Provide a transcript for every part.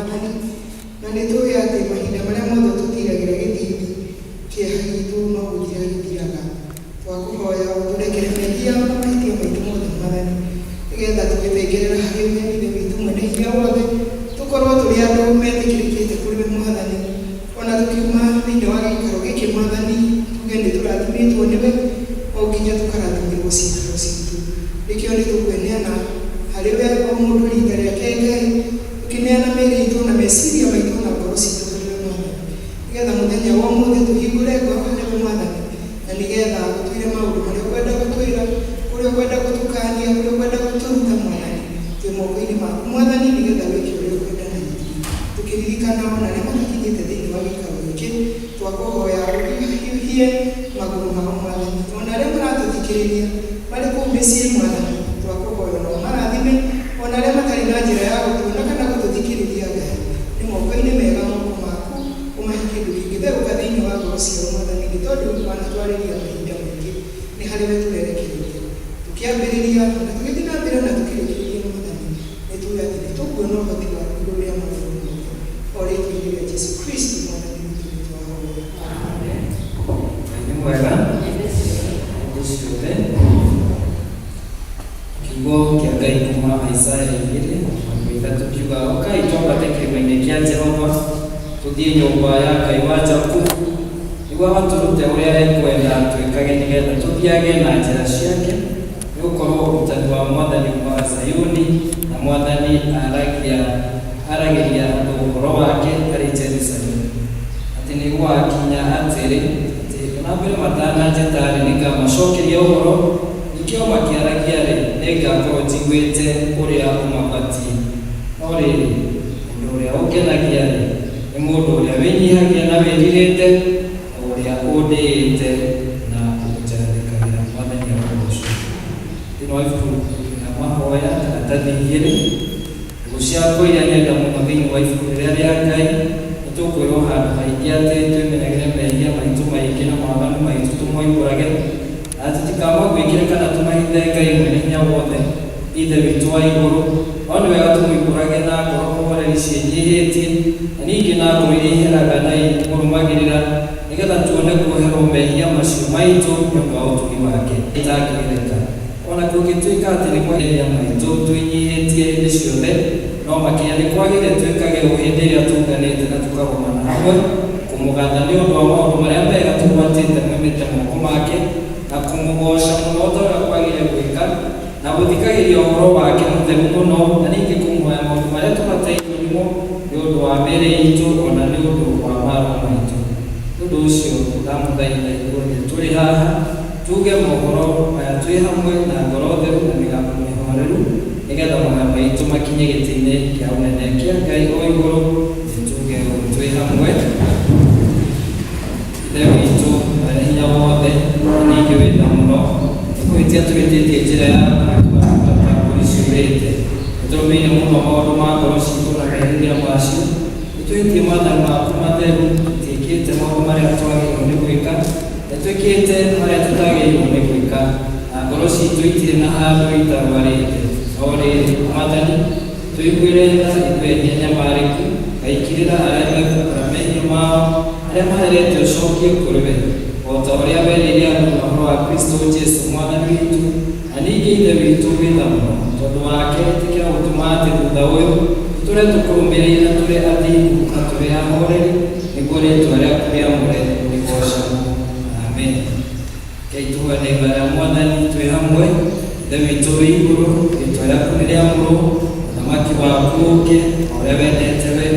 Mwathani, na nĩ tũĩ atĩ mahinda marĩa mothe tũtiragĩra gĩthithi, kĩeha gitũ no gũthira gĩthiraga. Twakũhoya ũtũrekere mehia na mahĩtia maitũ mothe Mwathani, nĩgetha tũgĩthengerera harĩ we Ithe witũ mwene hinya wothe, tũkorwo tũrĩ andũ metĩkĩrĩkĩte kũrĩ we Mwathani. Ona tũkiuma thĩinĩ wa gĩikaro gĩkĩ Mwathani, tuge nĩ tũrathimĩtwo nĩwe, o nginya tũkarathimĩrwo ciikaro citũ. Nĩkĩo nĩ tũkweneana harĩ we o mũndũ rita rĩake Ngai, tũkĩneana mĩĩrĩ itũ na meciria maitũ na ngoro citũ harĩ we Mwathani, nĩgetha mũthenya wa ũmũthĩ tũhingũre ngoro harĩ we Mwathani, na nĩgetha ũtwĩre maũndũ marĩa ũkwenda gũtwĩra, kũrĩa ũkwenda gũtũkania, kũrĩa ũkwenda gũtũruta Mwathani. Twĩ moko-inĩ maku Mwathani, nĩgetha wĩke ũrĩa ũkwenda na ithuĩ. Tũkĩririkana ona arĩa matakinyĩte thĩinĩ wa gĩikaro gĩkĩ, twakũhoya ũhiũhie magũrũ mao Mwathani. Ona arĩa maratũthikĩrĩria marĩ kũu mĩciĩ Mwathani, twakũhoya ona ũmarathime, ona arĩa matarĩ na njĩra ya gũtuona kana gũtũthikĩrĩria Ngai, nĩ moko-inĩ mega moko maku, ũmahe kĩndũ kĩngĩtherũka thĩinĩ wa ngoro ciao Mwathani, nĩ tondũ wanatwarĩria mahinda maingĩ, nĩ harĩ we tũrerekereria. Tũkĩambĩrĩria, na tũgĩthiĩ na mbere na tũkĩrĩkĩrĩria Mwathani, nĩ tũĩ atĩ nĩ tũkuona ũhoti waku igũrũ rĩa maũndũ mothe. O rĩtwa-inĩ rĩa Jesu Kristo Mwathani witũ nĩ twahoya. Amen. Ngai nĩ mwega hĩndĩ ciothe. Kiugo kĩa Ngai kuma Isaya 2:3 kiugaga, ũkai twambate kĩrĩma-inĩ kĩa Jehova, tũthiĩ nyũmba ya Ngai wa Jakubu, nĩguo agatũrute ũrĩa ekwenda twĩkage, nĩgetha tũthiage na njĩra ciake, nĩ gũkorwo ũrutani wa Mwathani umaga Zayuni, na Mwathani aragia aragĩria andũ ũhoro wake arĩ Jerusalemu. Atĩ nĩgũgakinya atĩrĩ, atĩ o na mbere matananjĩta-rĩ, nĩngamacokeria ũhoro, ningĩ o makĩaragia-rĩ, nĩngakorũo njiguĩte ũrĩa ũmabatiĩ. No rĩrĩ, ũndũ ũrĩa ũngenagia-rĩ, nĩ mũndũ ũrĩa wĩnyihagia na wĩrirĩte, o ũrĩa ũndĩĩte na ũnjathĩkagĩra. Mwathani arogoocwo. Thĩinĩ wa ibuku rĩa mahoya, karatathi igĩrĩ, Thũ ciakwa iria nyenda mũno thĩinĩ wa ibuku rĩrĩa rĩa Ngai, nĩ tũkwĩrwo handũ haingĩ atĩ twĩmenyagĩre mehia maitũ maingĩ na mawaganu maitũ tũmoimbũrage, na tũtikamaguĩkĩre kana tũmahithe Ngai Mwene-Hinya-Wothe, Ithe witũ wa igũrũ. No nĩ wega tũmoimbũrage na ngoro horeri ciĩnyihĩtie, na ningĩ na ngoro iria iheraga na imũrũmagĩrĩra, nĩ getha tuone kuoherwo mehia macio maitũ nĩ ũndũ wa ũtugi wake. Itangĩgereka. O na kũngĩtuĩka atĩ nĩ kwagĩrĩire mehia maitũ twĩnyihĩtie hĩndĩ ciothe, no makĩria nĩ kwagĩrĩire twĩkage ũũ hĩndĩ ĩrĩa tũnganĩte na tũkagomana hamwe, kũmũgatha nĩ ũndũ wa maũndũ marĩa mega tũgwatĩte moimĩte moko make, na kũmũgooca mũno o ta ũrĩa kwagĩrĩire gwĩka, na gũthikagĩrĩria ũhoro wake mũtheru mũno, na ningĩ kũmũhoya maũndũ marĩa tũbatairũo nĩmo nĩ ũndũ wa mĩĩrĩ itũ o na nĩ ũndũ wa maroho maitũ. Nĩ ũndũ ũcio ndamũthaitha inyuothe tũrĩ haha, Tuuge mohoro maya twĩ hamwe na ngoro theru na mĩgambo mĩhoreru, nĩ getha mahoya maitũ makinye gĩtĩ-inĩ kĩa ũnene kĩa Ngai o igũrũ. Nĩ tuuge ũũ twĩ hamwe, Ithe witũ mwene hinya wothe, na ningĩ wĩ tha mũno, nĩ kũhĩtia tũhĩtĩtie njĩra yaku na tũgatuĩka ta mbũri ciũrĩte. Nĩ tũrũmĩrĩire mũno maũndũ ma ngoro citũ na merirĩria macio. Nĩ tũhĩtie maathani maku matheru, tũtiĩkĩte maũndũ marĩa twagĩrĩirũo nĩ gwĩka. Nĩtwĩkĩte marĩa tũtagĩrĩirwo nĩ gwĩka, na ngoro ciitũ itirĩ na handũ itarũarĩte. No rĩrĩ, Mwathani, tũiguĩre tha ithuĩ ehia anyamarĩku, Ngai kirĩra arĩa mekumbũra mehia mao, arĩa maherete ũcokie kũrĩ we, o ta ũrĩa werĩire andũ na ũhoro wa Kristo Jesu Mwathani witũ, na ningĩ Ithe witũ wĩ tha mũno. Tondũ wake, ĩtĩkĩra gũtũma atĩ thutha ũyũ tũtũre tũkũrũmĩrĩire na tũrĩ athingu na tũrĩ ahoreri, nĩguo rĩĩtwa rĩaku rĩamũre rĩgoocagwo. Amen. Rekei tũhoe na ihoya rĩa Mwathani twĩ hamwe. Ithe witũ wĩ igũrũ, rĩĩtwa rĩaku nĩ rĩamũrwo, ũthamaki waku ũũke, o ũrĩa wendete we,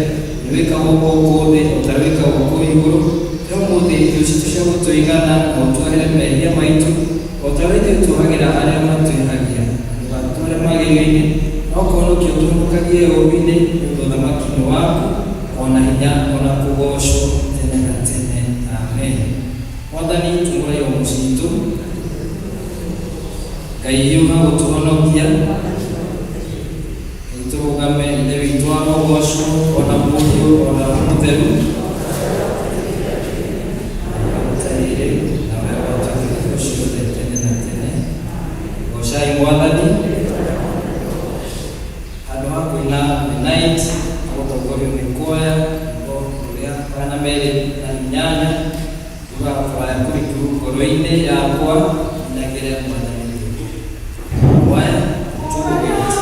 nĩ wĩkagwo gũkũ thĩ o ta ũrĩa wĩkagwo kũu igũrũ. Tũhe ũmũthĩ irio citũ cia gũtũigana, na ũtuohere mehia maitũ, o ta ũrĩa ithuĩ tuohagĩra arĩa matwĩhagia. Na ndũgatũtware magerio-inĩ, no kũhonokia ũtũhonokagie ũũru-inĩ, nĩ ũndũ ũthamaki nĩ waku, o na hinya, o na kũgoocwo tene na tene. Amen. Mwathani tumũra iromo citũ. Ngai hiũha gũtũhonokia. Ngai tũrũgame, Ithe witũ arogocwo, o na Mũriũ, o na Roho Mũtheru. Ũrĩa rĩu, na ũrĩa ũgatũũra hingo ciothe tene na tene. Gocai Mwathani. Handũ ha kũina The Night, na gũtongoria Ũyũ nĩ kwaya rwĩmbo rũrĩa 208 rugaga kũraya kũriku ngoro-inĩ yakwa inagĩre Mwathani rwĩmbo. Kwaya 208.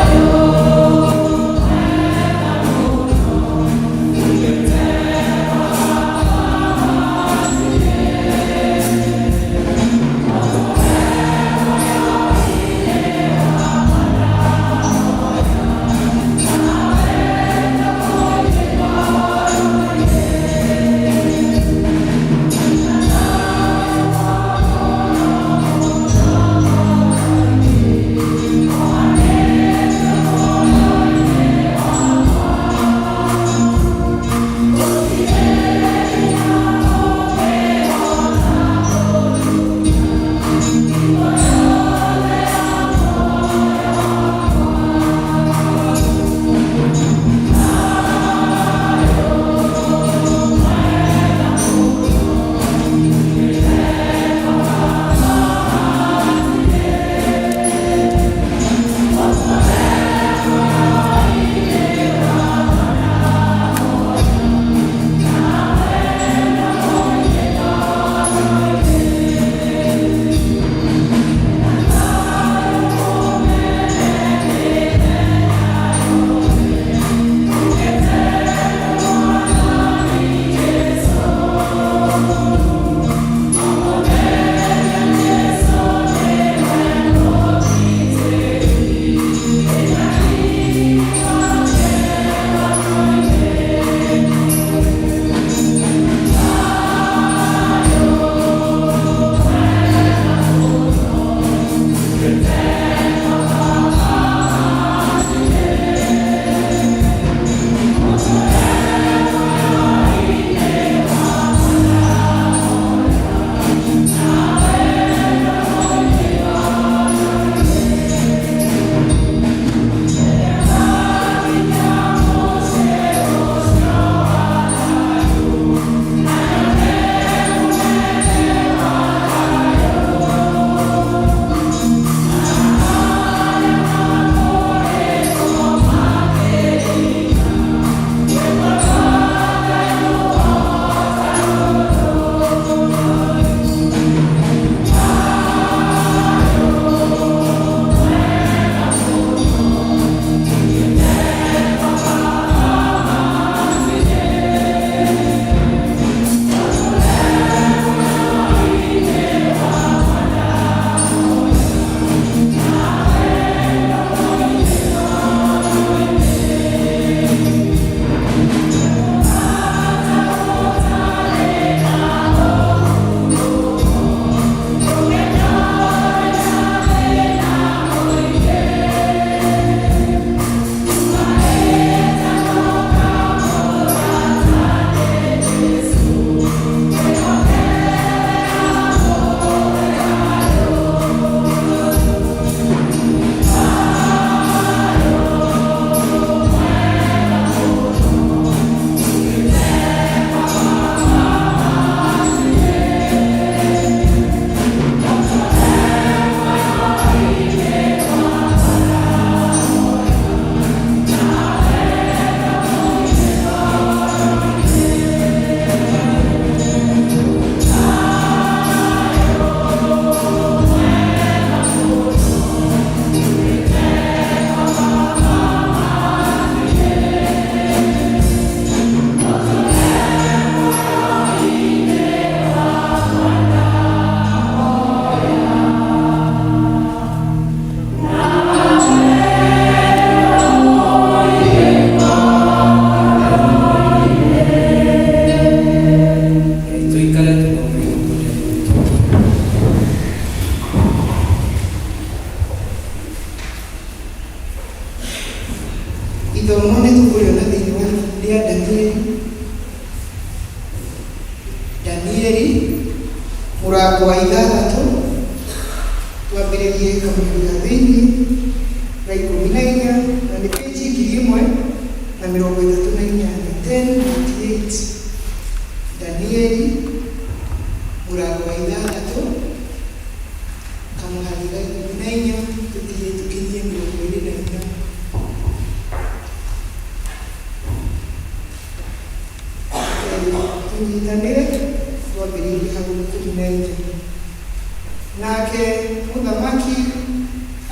Thank Danieli mũrango wa ithathatũ, twambĩrĩrie kamũhari ga thĩinĩ ga 14, na nĩ pĩnji 1038, 1038. Danieli mũrango wa ithathatũ, kamũhari ga 14, tũthiĩ tũkinyie 24. Tũnyitanĩre twambĩrĩirie hau 14. Nake mũthamaki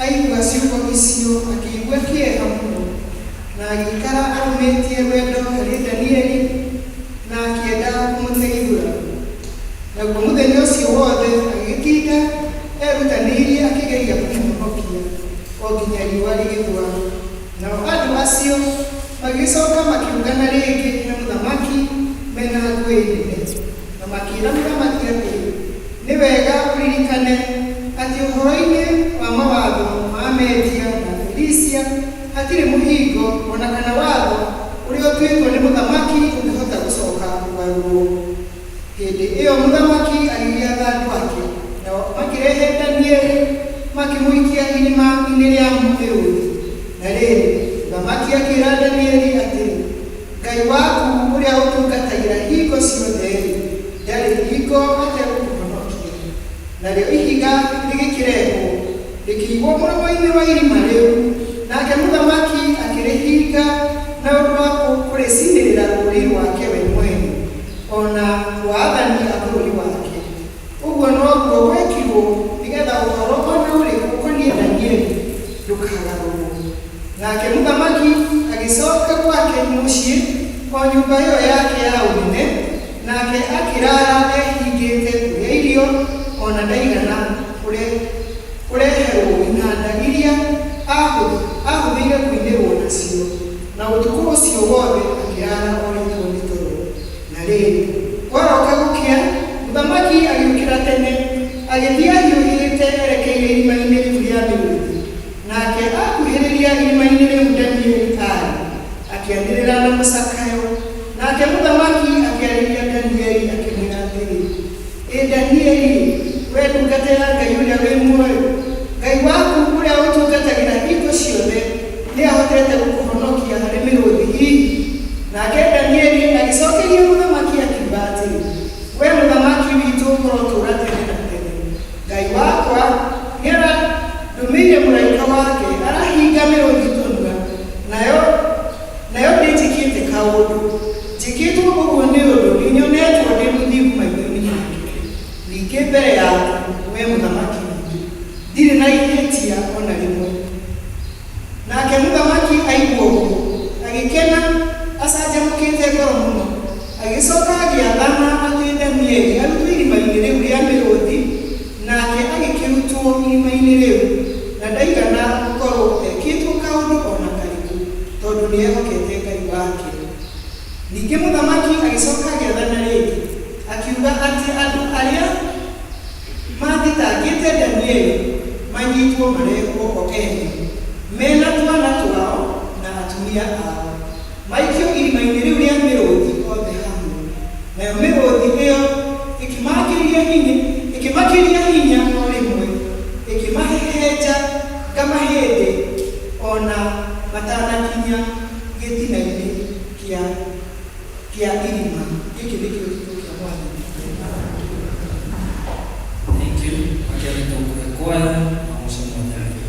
aigua ciugo icio akĩigua kĩeha mũno, na agĩikara arũmĩtie rwendo harĩ Danieli, na akĩenda kũmũteithũra. Naguo mũthenya ũcio wothe agĩgĩtinda erutanĩirie akĩgeria kũmũhonokia o nginya riũa rĩgĩthũa. Nao andũ acio magĩgĩcoka makiũngana rĩngĩ he mũthamaki mena ngũĩ nene, na makĩĩra mũthamaki atĩrĩ, nĩ wega ũririkane atĩ ũhoro-inĩ wa mawatho ma Media na Perisia hatirĩ mũhingo o na kana watho ũrĩa ũtuĩtwo nĩ mũthamaki ũngĩhota gũcoka kũgarũrũo. Hĩndĩ ĩyo mũthamaki agĩgĩatha andũ ake, nao makĩrehe Danieli makĩmũikia irima-inĩ rĩa mĩrũthi. Na rĩrĩ, mũthamaki akĩĩra Danieli atĩrĩ, Ngai waku ũrĩa ũtungatagĩra hingo ciothe-rĩ, ndarĩ hingo ategũkũhonokia. Narĩo ihiga rĩgĩkĩrehwo, rĩkĩigwo mũromo-inĩ wa irima rĩu, nake mũthamaki akĩrĩhinga na ũndũ wa kũrĩcinĩrĩra rũũri rwake we mwene, o na rwa aathani a bũrũri wake. Ũguo noguo gwekirũo nĩgetha ũhoro o na ũrĩkũ ũkoniĩ Danieli ndũkagarũrũo. Nake mũthamaki agĩcoka gwake mũciĩ, o nyũmba ĩyo yake ya ũnene, nake akĩrara ehingĩte kũrĩa irio, o na ndaigana kũreherũo inanda iria aahũthĩire kũinĩrũo nacio, na ũtukũ ũcio wothe akĩrara orĩtwo nĩ toro. Na rĩrĩ, kwaroka gũkĩa, mũthamaki agĩũkĩra tene, agĩthiĩ ahiũhĩte erekeire irima-inĩ rĩu rĩa mĩrũthi. Nake aakuhĩrĩria irima-inĩ rĩu Danieli aarĩ, akĩanĩrĩra na mũcakayo. Nake mũthamaki akĩarĩria Danieli akĩmwĩra atĩrĩ, Ĩ Danieli-ĩ, wee ndungata ya Ngai ũrĩa wĩ muoyo, Ngai waku ũrĩa ũtungatagĩra hingo ciothe nĩahotete gũkũhonokia harĩ mĩrũthi hihi? Nake Danieli agĩcokeria mũthamaki akiuga atĩrĩ, Wee mũthamaki witũ ũrotũũra tene na tene. Ngai wakwa nĩarandũmĩire mũraika wake arahinga mĩrũthi tũnua, nayo nayo ndĩnjĩkĩte kaũndũ. Njĩkĩtwo ũguo nĩ ũndũ nĩnyonetwo ndĩ mũthingu maitho-inĩ make, ningĩ mbere yaku, wee mũthamaki witũ, ndirĩ na ihĩtia o na rĩmwe. Nake mũthamaki aigua ũguo, agĩkena acanjamũkĩte ngoro mũno, agĩcoka agĩathana atĩ Danieli arutwo irima-inĩ rĩu rĩa mĩrũthi, nake agĩkĩrutwo irima-inĩ rĩu, na ndaigana gũkorũo ekĩtwo kaũndũ o na karĩkũ, tondũ nĩehokete Ngai wake. Ningĩ mũthamaki agĩcoka agĩathana rĩngĩ, akiuga atĩ andũ arĩa maathitangĩte Danieli manyitwo marehwo o ene, me na twana twao na atumia ao, maikio irima-inĩ rĩu rĩa mĩrũthi othe hamwe. Nayo mĩrũthi ĩyo ĩkĩmakĩria hinya o rĩmwe, ĩkĩmahehenja nga mahĩndĩ o na matanakinya gĩtina-inĩ kĩa irima. Gĩkĩ nĩkĩo kiugo kĩa Mwathani. Thank you. Makĩria nĩ tũkũhe kwaya magoce Mwathani.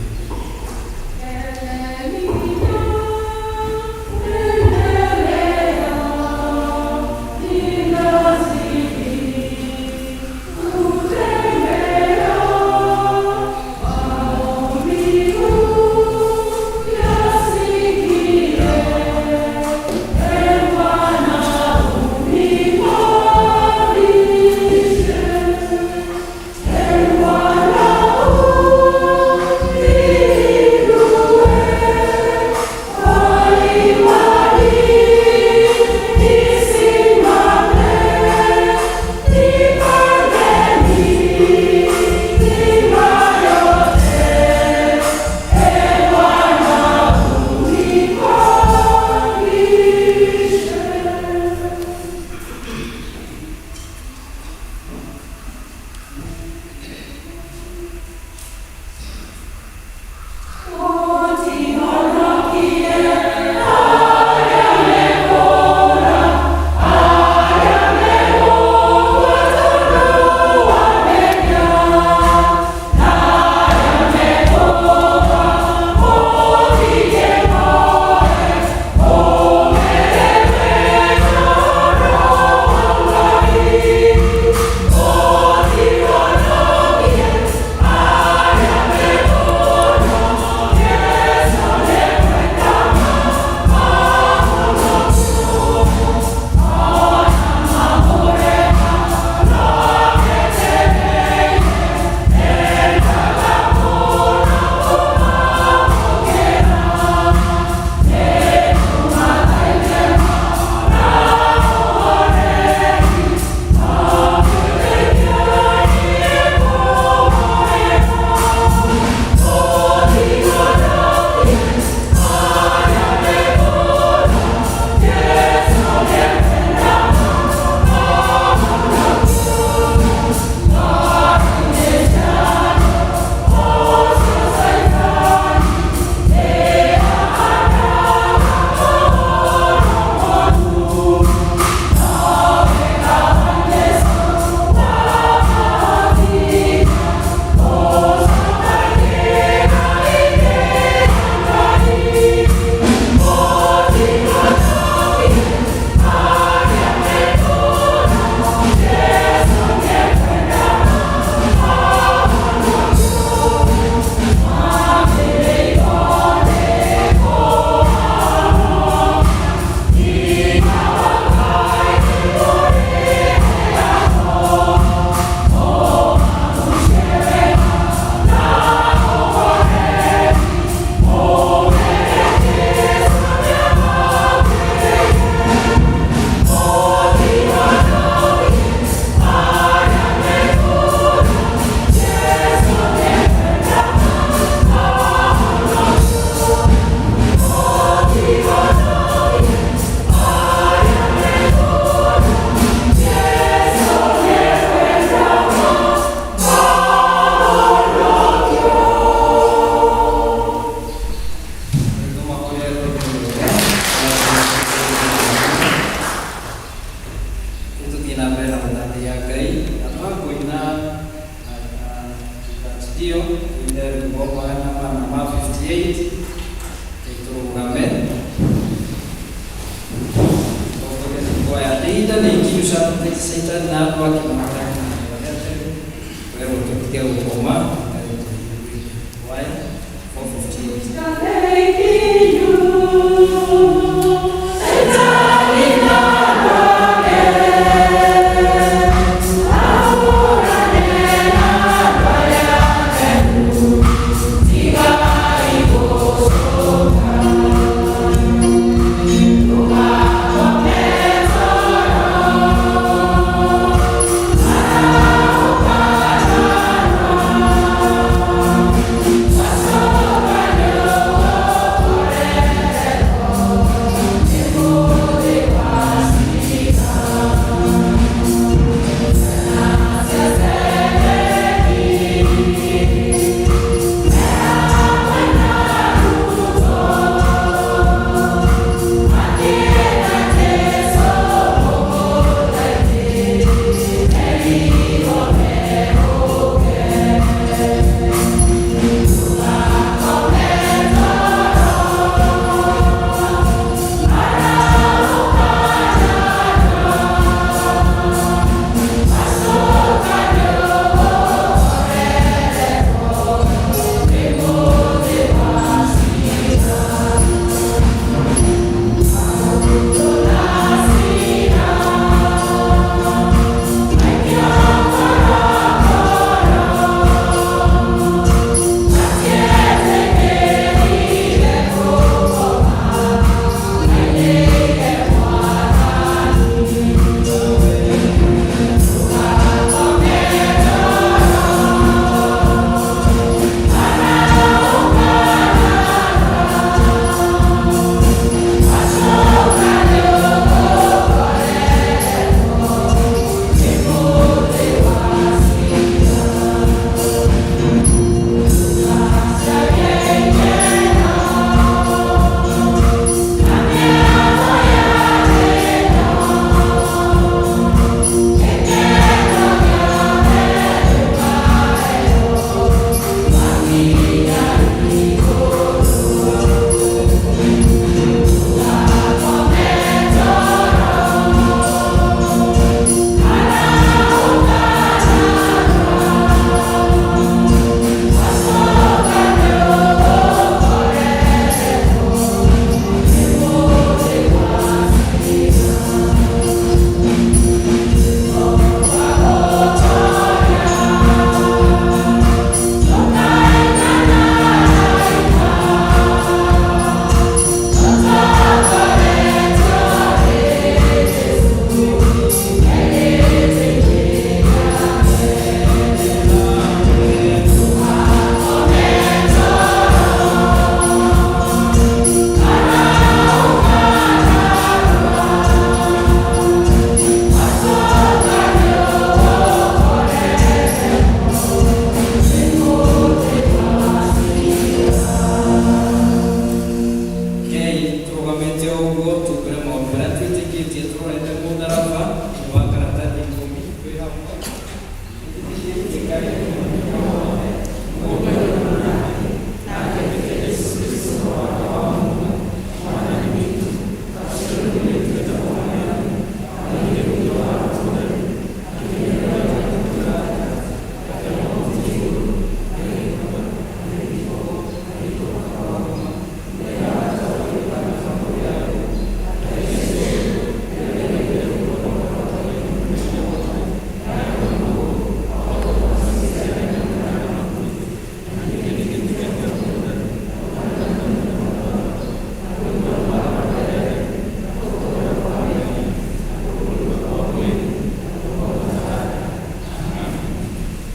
Kũgoocagia Ngai na twakũina studio tuine rwĩmbo 458 tũrũgame ihinda nĩ ikinyu Caitani na andũ ake werwo tũtige gũkoma. 458.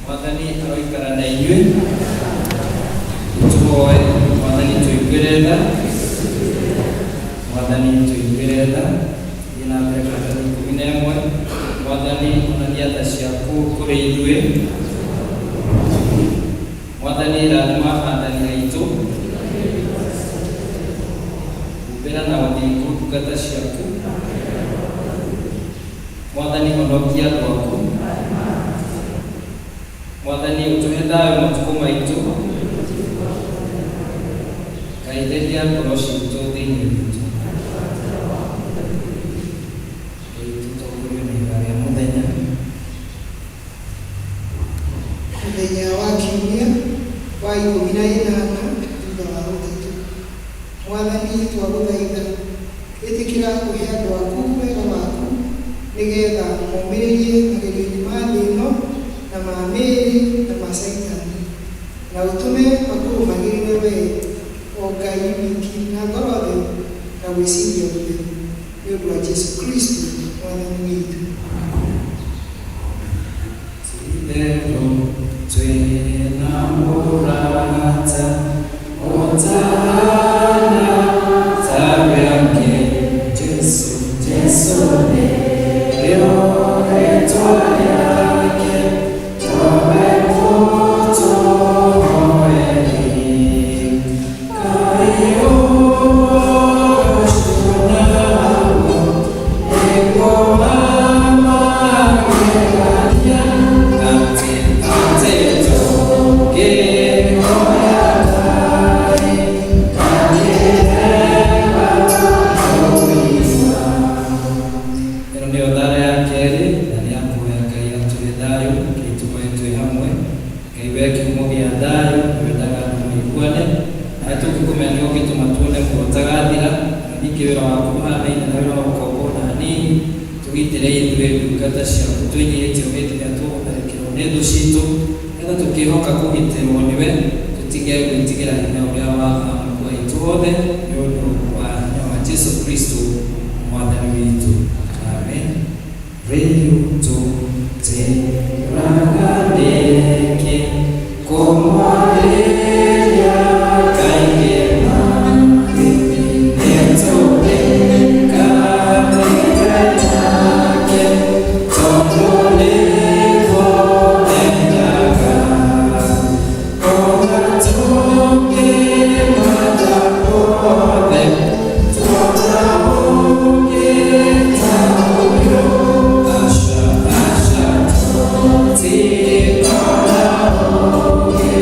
Mwathani aroikara na inyuĩ. Tũhoe. Mwathani tũiguĩre tha. Mwathani tũiguĩre tha. Thiĩ na mbere karatathi 11. Mwathani onania tha ciaku kũrĩ ithuĩ. Mwathani rathima athani aitũ. Humbĩra na ũthingu ndungata ciaku. Mwathani honokia andũ aku. Mwathani ũtũhe thayũ matukũ maitũ. Ngai theria ngoro citũ thĩinĩ witũ. Ngai tũtongorio nĩ ihoya rĩa mũthenya. Mũthenya wa kiumia wa 18 thutha wa ũtatũ. Mwathani twagũthaitha, ĩtĩkĩra kũhe andũ aku wega waku, nĩgetha momĩrĩrie magerio-inĩ ma thĩ ĩno na ma mĩĩrĩ na ma Caitani, na ũtũme makũrũmagĩrĩre wee, o Ngai wiki, na ngoro theru na gwĩciria gũtheru, nĩ ũndũ wa Jesũ Kristũ Mwathani witũ. Ti-itherũ twĩna mũrata ũtahana ta ũrĩa ũngĩ, Jesũ, Jesũ nĩrĩo rĩĩtwa rĩake, towe mũtũhoeri. Ngai ũcio naguo nĩguo wa magegania, atĩ atĩ tũngĩhoya Ngai ndangĩrega kũigua. Ĩno nĩyo thara ya kerĩ na nĩ ya kũhoya Ngai atũhe thayũ, Ngai tũhoe twĩ hamwe. Ngai we kĩhumo gĩa thayũ, nĩ wendaga andũ maiguane, nawe tũngĩkũmenya nĩwe ũngĩtũma tuone muoyo ũtagathira, na ningĩ wĩra waku ndũhanaine na wĩra wa ũkombo ona hanini. Tũgitĩre ithuĩ ndungata ciaku twĩnyihĩtie o hĩndĩ ĩrĩa tũgũtharĩkĩrwo nĩ thũ citũ, nĩgetha tũkĩhoka kũgitĩrwo nĩwe, tũtige gwĩtigĩra hinya ũrĩa wa amuku aitũ othe, nĩ ũndũ wa hinya wa Jesũ Kristũ Mwathani witũ. Amen. Rĩu tũtĩraga nĩkĩ kũmwarĩria kaingĩ nĩtũrĩkanĩire nake tondũ nĩguo endaga. Ona tũngĩmwenda othe, tuona ũngĩ ta ũyũ, aca, aca, tũtikona ũngĩ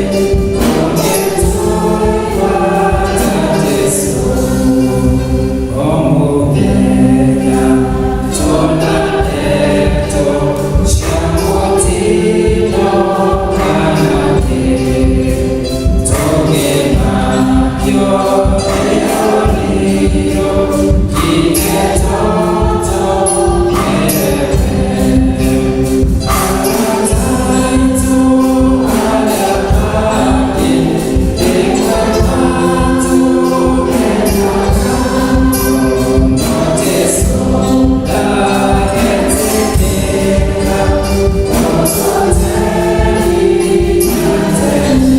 ũngĩtũigua ta Jesũ. O mũthenya tũna ndeto cia mũtino kana kĩ, tũngĩmakio nĩ ũrirũ nginya tũtonyere. Arata aitũ arĩa angĩ nĩguo matũmenyaga, no Jesũ ndagetĩkĩra gũtũte nginya tene.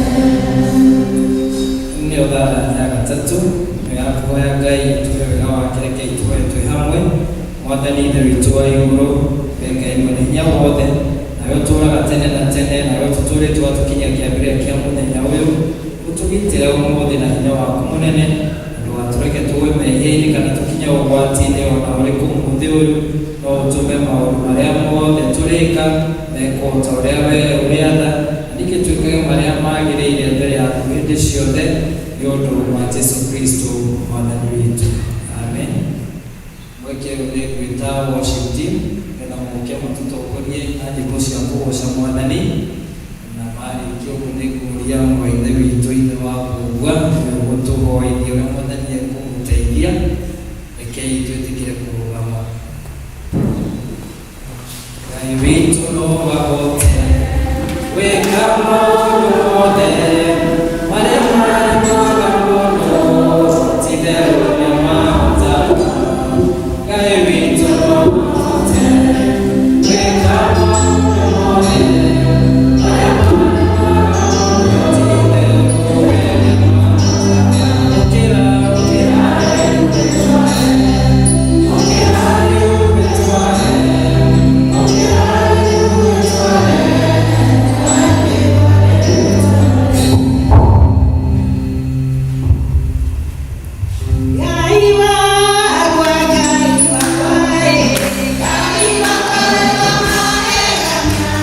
Nĩyo thara ya gatatũ, nĩyo ya kũhoya Ngai atũhe wega wake, rekei tũhoe twĩ hamwe. Mwathani Ithe witũ wa igũrũ, we Ngai mwene hinya wothe, nawe ũtũũraga tene na tene, nawe ũtũtũũrĩte ũgatũkinyia kĩambĩrĩria kĩa mũthenya ũyũ, ũtũgitĩre ũmũthĩ na hinya waku mũnene, na ndũgatũreke tũgwe mehia-inĩ kana tũkinye ũgwati-inĩ ona ũrĩkũ mũthĩ ũyũ, no ũtũme maũndũ marĩa mothe tũrĩka mekwo ta ũrĩa we ũrĩatha, na ningĩ twĩkage marĩa magĩrĩire mbere yaku hĩndĩ ciothe, nĩ ũndũ wa Jesũ Kristũ Mwathani witũ. Amen. Mweke ũyũ nĩ ngwĩta worship team nĩgetha moke matũtongorie na nyĩmbo cia kũgoca Mwathani, na marĩkia ũguo nĩ ngũria mũrũ wa Ithe witũ ithe wa Mbũgua nĩwe ũgũtũhoithia ũrĩa Mwathani ekũmũteithia. Rekei twĩtĩkĩre kũrũgama. Ngai witũ no ahote gwĩka maũndũ mothe marĩa marĩ mwega mũno, ti-itherũ nĩamahotaga. Ngai witũ no ahote gwĩka maũndũ mothe marĩa marĩ mwega mũno, ti-itherũ we nĩamahotaga. Ũkĩra, ũkĩra rĩu wĩtware, ũkĩra rĩu wĩtware, ũkĩra rĩu wĩtware, Ngai wakwa, Ngai wakwa, Ngai wakwa wa magegania.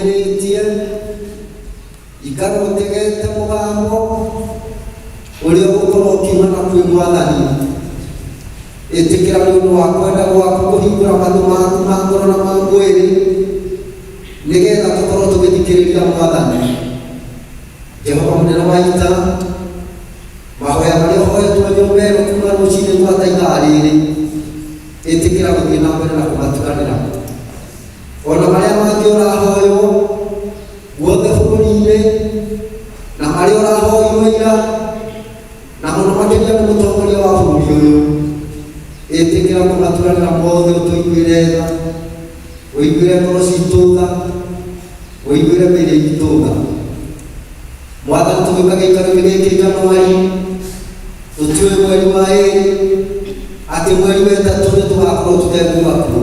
Ũmĩrĩtie ikara ũtegete mũgambo ũrĩa ũgũkorwo ũkiuma na kwĩ Mwathani. Ĩtĩkĩra nĩ ũndũ wa kwenda gwaku kũhingũra matũ maku ma ngoro na ma mwĩrĩ, nĩgetha tũkorwo tũgĩthikĩrĩria Mwathani. Jehova mũnene wa ita, mahoya marĩa ũhoetwo nyũmba ĩno kuma rũcinĩ gwata ithaa rĩrĩ, ĩtĩkĩra gũthiĩ na mbere na kũmaturanĩra. Ona marĩa mangĩ ũrahoywo guothe bũrũri-inĩ, na marĩa ũrahoywo ira, na mũno makĩria nĩ mũtongoria wa bũrũri ũyũ, ĩtĩkĩra kũmaturanĩra mothe, ũtũiguĩre tha, ũiguĩre ngoro citũ tha, ũiguĩre mĩĩrĩ itũ tha. Mwathani, tũgĩũka gĩikaro-inĩ gĩkĩ Januari, tũtiũĩ mweri wa ĩrĩ atĩ mweri wa ĩtatũ nĩ tũgakorwo tũtekuuma kuo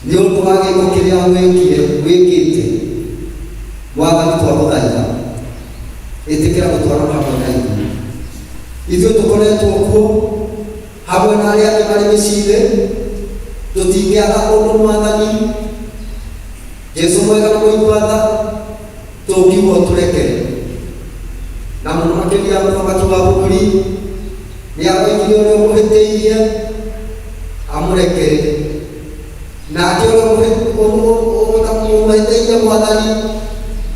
nĩ ũndũ wa gĩko kĩrĩa wĩkire wĩkĩte. Mwathani, twagũthaitha, ĩtĩkĩra gũtwarana hamwe na ithuĩ. Ithuĩ tũkoretwo kuo hamwe na arĩa angĩ marĩ mĩciĩ-inĩ, tũtingĩaga ũndũ. Mwathani Jesu mwega na mũigua tha, tũngiuga ũtũrekere, na mũno makĩria mũthamaki wa bũrũri nĩ aroigire ũrĩa ũmũhĩtĩirie amũrekere, nake ũrĩa ũmũhĩtĩirie Mwathani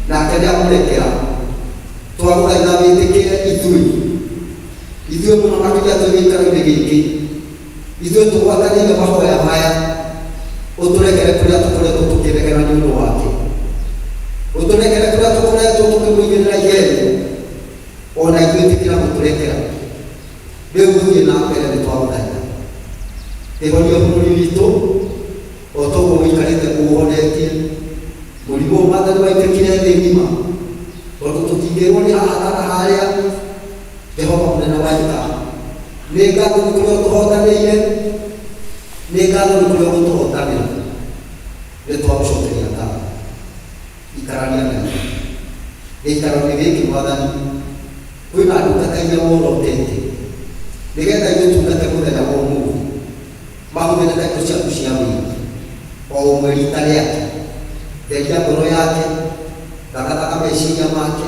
nake nĩ amũrekera. Twagũthaitha wĩtĩkĩre ithuĩ, ithuĩ mũno makĩria twĩ gĩikaro-inĩ gĩkĩ, ithuĩ tũgwatanĩire mahoya maya, ũtũrekere kũrĩa tũkoretwo tũkĩregera nĩ ũndũ wake, ũtũrekere kũrĩa tũkoretwo tũkĩmũigĩrĩra igerio, ona ithuĩ ĩtĩkĩra gũtũrekera. Rĩu gũthiĩ na mbere nĩ twagũthaitha, ĩhonie bũrũri witũ o toguo ũikarĩte ũũhonetie mũrimũ ũyũ. Mwathani, waitĩkire thĩ ng'ima, tondũ tũtingĩrwo nĩ haha kana harĩa. Jehova mũnene wa ita, nĩ ngatho nĩ kũrĩa ũtũhotanĩire, nĩ ngatho nĩ kũrĩa ũgũtũhotanĩra. Nĩ twagũcokeria ngatho. Ikarania na ithuĩ gĩikaro-inĩ gĩkĩ. Mwathani, kwĩna ndungata iria worotete nĩgetha igũtungate mũthenya wa ũmũthĩ, mahũthĩre ndeto ciaku cia wĩra, o ũmwe rita rĩake. Theria ngoro yake, thagathaga meciria make,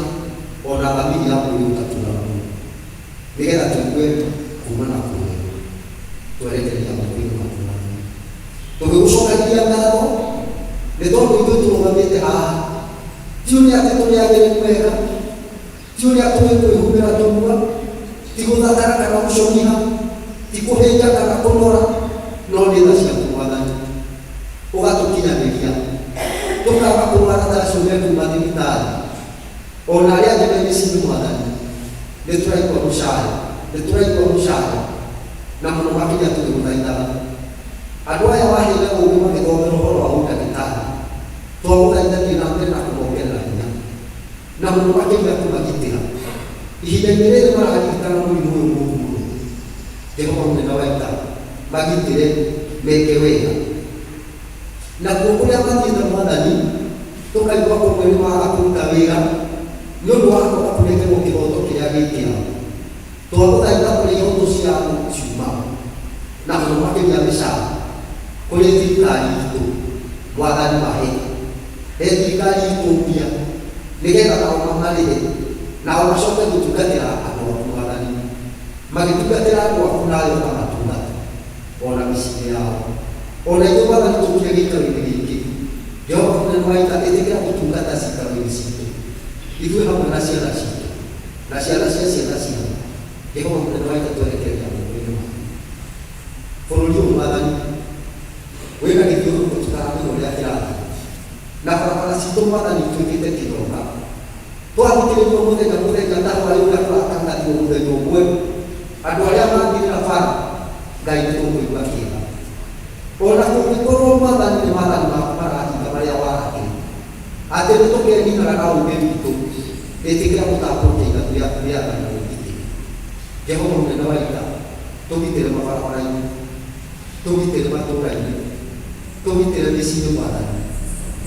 ona thamiri ya mwĩrĩ ũtatura mũno, nĩgetha tũigue kuma na kũrĩ twerekeria moko-inĩ maku. Mwathani, tũgĩgũcokagĩria ngatho nĩ tondũ ithuĩ tũrũgamĩte haha ti ũrĩa atĩ tũrĩ agĩrĩru wega, ti ũrĩa tũĩ kwĩhumbĩra tũnua, ti gũthakara kana gũcũniha, ti kũhĩnja kana kũnora, no nĩ tha ciaku Mwathani, ũgatũkinyanĩria tũkaga kũrwara ta acio me kuma thibitarĩ, ona arĩa angĩ me mĩciĩ. Mwathani, nĩ tũraigua mũcayo, nĩ tũraigua mũcayo, na mũno makĩria tũgĩgũthaithaga andũ aya waheire ũũgĩ magĩthomera ũhoro wa ũndagĩtarĩ, twagũthaitha thiĩ na mbere na kũmongerera hinya, na mũno makĩria kũmagitĩra ihinda-inĩ rĩrĩ mararirikana mũrimũ ũyũ mũũru mũno. Jehova mũnene wa ita, magitĩre meke wega nakuo kũrĩa mathiĩte. Mwathani, tũkaigua kũmwe nĩ waga kũruta wĩra nĩ ũndũ wa kwaga kũnengerwo kĩhoto kĩrĩa gĩ kĩao. Twagũthaitha kũrĩa ihoto ciao ciuma, na mũno makĩria mĩcara, kũrĩ thirikari itũ. Mwathani, mahe he thirikari itũ mbia nĩgetha nao mamarĩhe, nao macoke gũtungatĩra andũ aku. Mwathani, magĩtungatĩra andũ aku nawe ũkamatungata ona mĩciĩ yao, ona ithuĩ Mwathani tũkire gĩikaro-inĩ gĩkĩ. Jehova mũnene wa ita, ĩtĩkĩra gũtungata ciikaro-inĩ citũ, ithuĩ hamwe na ciana citũ na ciana cia ciana ciao. Jehova mũnene wa ita, twerekeria moko-inĩ maku bũrũri ũyũ. Mwathani, wĩna gĩthiũrũrũko tũtaramenya ũrĩa kĩrathiĩ, na barabara citũ, Mwathani, ituĩkĩte kĩronda. Twathikĩrĩrio mũthenya mũthenya ta hwaĩ ũrĩa kũratangathirwo mũthenya ũmwe andũ arĩa mathirĩra bara, Ngai, nĩ tũkũigua kĩeha. Ona kũngĩkorwo, Mwathani, nĩ maathani maku marahinga marĩa warathire atĩ nĩ tũkeninaga na ũũgĩ witũ, ĩtĩkĩra gũtambũrũkia ithagu rĩaku rĩa tha na ũgitĩri. Jehova mũnene wa ita, tũgitĩre mabarabara-inĩ, tũgitĩre matũũra-inĩ, tũgitĩre mĩciĩ-inĩ. Mwathani,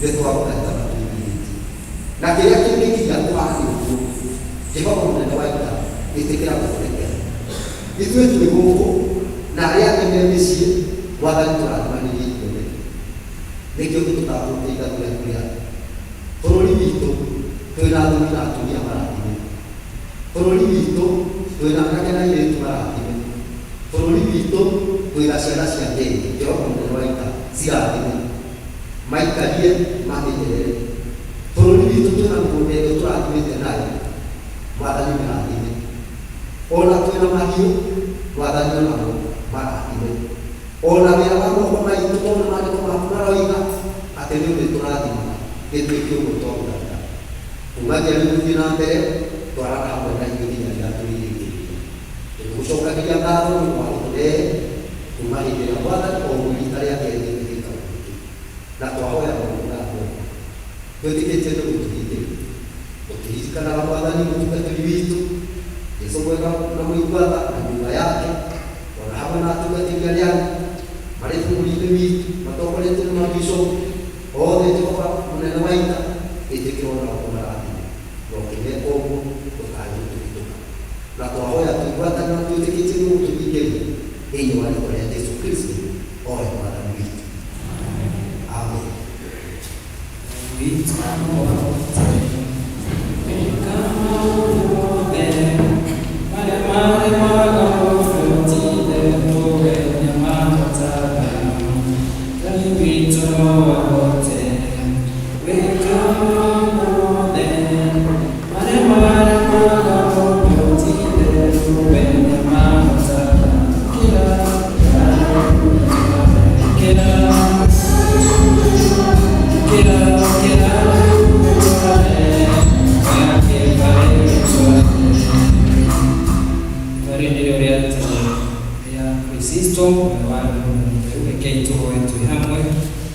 nĩ twagũthaitha na twĩnyihĩtie, na kĩrĩa kĩngĩkinya kũhana ũguo, Jehova mũnene wa ita, ĩtĩkĩra gũtũrekera ithuĩ twĩ gũkũ na arĩa angĩ me mĩciĩ. Mwathani, tũrathimanĩrie ithuothe, nĩkĩo tũtambũrũkia ithagu rĩaku rĩa tha. Twĩna athuri na atumia marathime. Bũrũri witũ twĩna anake na airĩtu marathime. Bũrũri witũ twĩna ciana cia Ngai, Jehova mũnene wa ita, cirathime, maikarie mamenyerere. Bũrũri witũ twĩna mĩgũnda ĩrĩa tũrathimĩte nayo, Mwathani mĩrathime. Ona twĩna mahiũ, Mwathani onamo marathime. Ona wĩra wa moko maitũ, ona maandĩko maku maroiga atĩ nĩ ũrĩtũrathimaga, gĩtuĩke ũguo twauganga. Kumagia rĩu gũthiĩ na mbere, twarana hamwe na ithuĩ nginya rĩrĩa tũrĩrĩkĩrĩria. Tũgũcokagĩria ngatho nĩ ũndũ wa gũtũrehe kuma hĩndĩ ĩrĩa Mwathani o ũguo rita rĩa kerĩ gĩkĩ gĩikaro gĩkĩ. Na twahoya maũndũ maya mothe twĩtĩkĩtie nĩ ũgũtũhingĩria. Tũkĩririkanaga Mwathani mũtungatĩri witũ, Jesũ mwega na mũigua tha na nyũmba yake, o na hamwe na atungatĩri arĩa angĩ marĩ bũrũri-inĩ witũ matongoretio nĩ mabishopu othe. Jehova mũnene wa ita, ĩtĩkĩra o nao ũmarathime, na ũkĩmeka ũguo ndũkae gũtũhitũka. Na twahoya twĩ ngwatanĩro twĩtĩkĩtie nĩ ũgũtũhingĩria thĩinĩ wa rĩĩtwa rĩa Jesũ Kristo o we Mwathani witũ. Amen. Witũ no ahote gwĩka maũndũ mothe marĩa maremaga mũndũ, ti-itherũ we nĩamahotaga. Ngai witũ no ahote gwĩka maũndũ mothe marĩa maremaga mũndũ, ti-itherũ we nĩamahotaga. Kĩra, kĩra, kĩra, kĩra, rĩu nĩrĩo rĩa tene rĩa Kristo wa rekei tũhoe twĩ hamwe.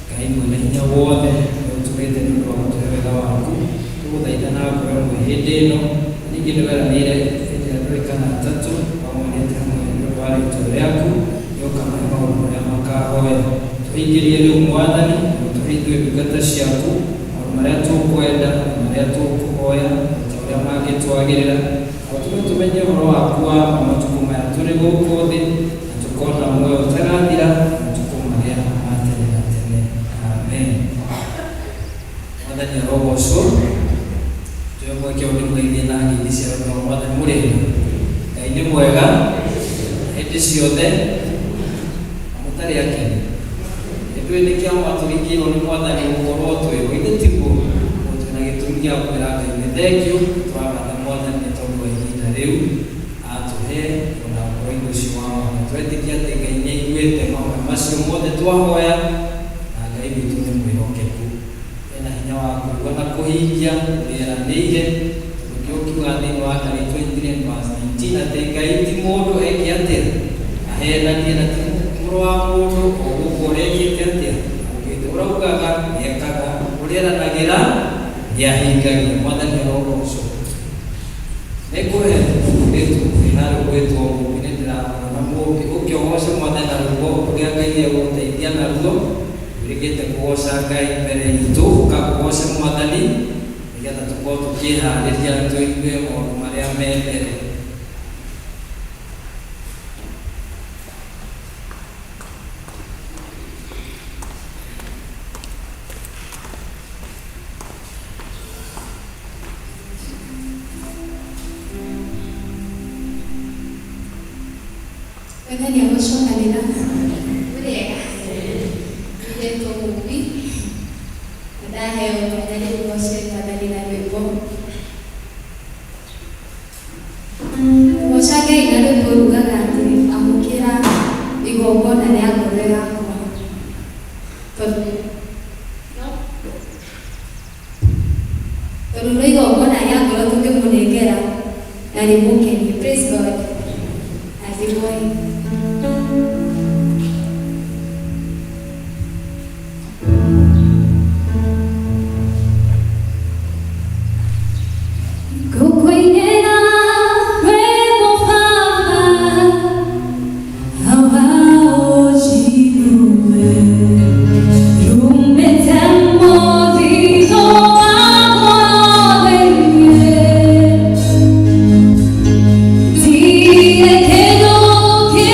Ngai mwene hinya wothe, nĩ ũtũrĩte nĩ ũndũ wa gũtũhe wega waku, tũgũthaitha na ngoro ĩmwe hĩndĩ ĩno. Na ningĩ nĩ weranĩire hĩndĩ ĩrĩa ndũrĩ kana atatũ wamonete hamwe nĩ ũndũ wa rĩĩtwa rĩaku, nĩ ũkamahe maũndũ marĩa makahoya. Tũhingĩrie rĩu, Mwathani, na ũtũhe ithuĩ ndungata ciaku maũndũ marĩa tũkwenda na marĩa tũkũhoya o ta ũrĩa mangĩtwagĩrĩra, na ũtũme tũmenye ũhoro waku wa ma matukũ maya tũrĩ gũkũ thĩ, na tũkona muoyo ũtagathira matukũ marĩa ma tene na tene. Amen. Mwathani arogocwo. Tuoe mweke ũyũ ndĩmũgeithie na ngeithi cia wendo wa Mwathani. Mũrĩega? Ngai nĩ mwega hĩndĩ ciothe, na mũtarĩ akenu. Ndũĩ nĩ kĩama tũringĩirwo nĩ Mwathani gũkorwo twĩho, ithe tiguo? Twĩna gĩtũmi gĩa kwĩra Ngai nĩ thengiũ. Tũragatha Mwathani nĩ tondũ wa ihinda rĩu atũhe ona ũhoro-inĩ ũcio wa mahoya. Tũretĩkia atĩ Ngai nĩ aiguĩte mahoya macio mothe twahoya, na Ngai witũ nĩ mwĩhokeku, ena hinya wa kũigua na kũhingia ũrĩa eranĩire, tondũ kĩo kiugaga thĩinĩ wa Ndari 23 verse 19 atĩ Ngai ti mũndũ eke atĩa ahenanie, na ti mũrũ wa mũndũ o gũkũ ũrĩa ekĩte atĩa augĩte. Ũraugaga nĩekaga, ũrĩa eranagĩra nĩahingagia. Mwathani arogocwo. Nĩngũhe mũirĩtu wĩ harĩa ũgwĩtwo Mũmbi, nĩ ndĩramwona Mũmbi, ũke ũgoce Mwathani na rwĩmbo rũrĩa Ngai egũgũteithia naruo. Wĩrĩgĩte kũgoca Ngai mbere itũ, ũka ũgoce Mwathani nĩgetha tũkorwo tũkĩharĩria tũigue maũndũ marĩa me mbere. Mwathani agocwo kanitha. Mũrĩega? Nĩndetwo Mũmbi na ndaheo mwanya rĩu ngoce Mwathani na rwĩmbo. Kũgoca Ngai na rwĩmbo rugaga atĩ amũkĩra igongona rĩa ngoro yakwa. Tondũ no tondũ no igongona rĩa ngoro tũngĩmũnengera na rĩmũkenie. Praise God. Athimwoi. Ngũkũinĩra rwĩmbo Baba, hawa ũnjigue, rumĩte mũthithũ wa ngoro thĩinĩ. Ndirĩ kĩndũ kĩngĩ.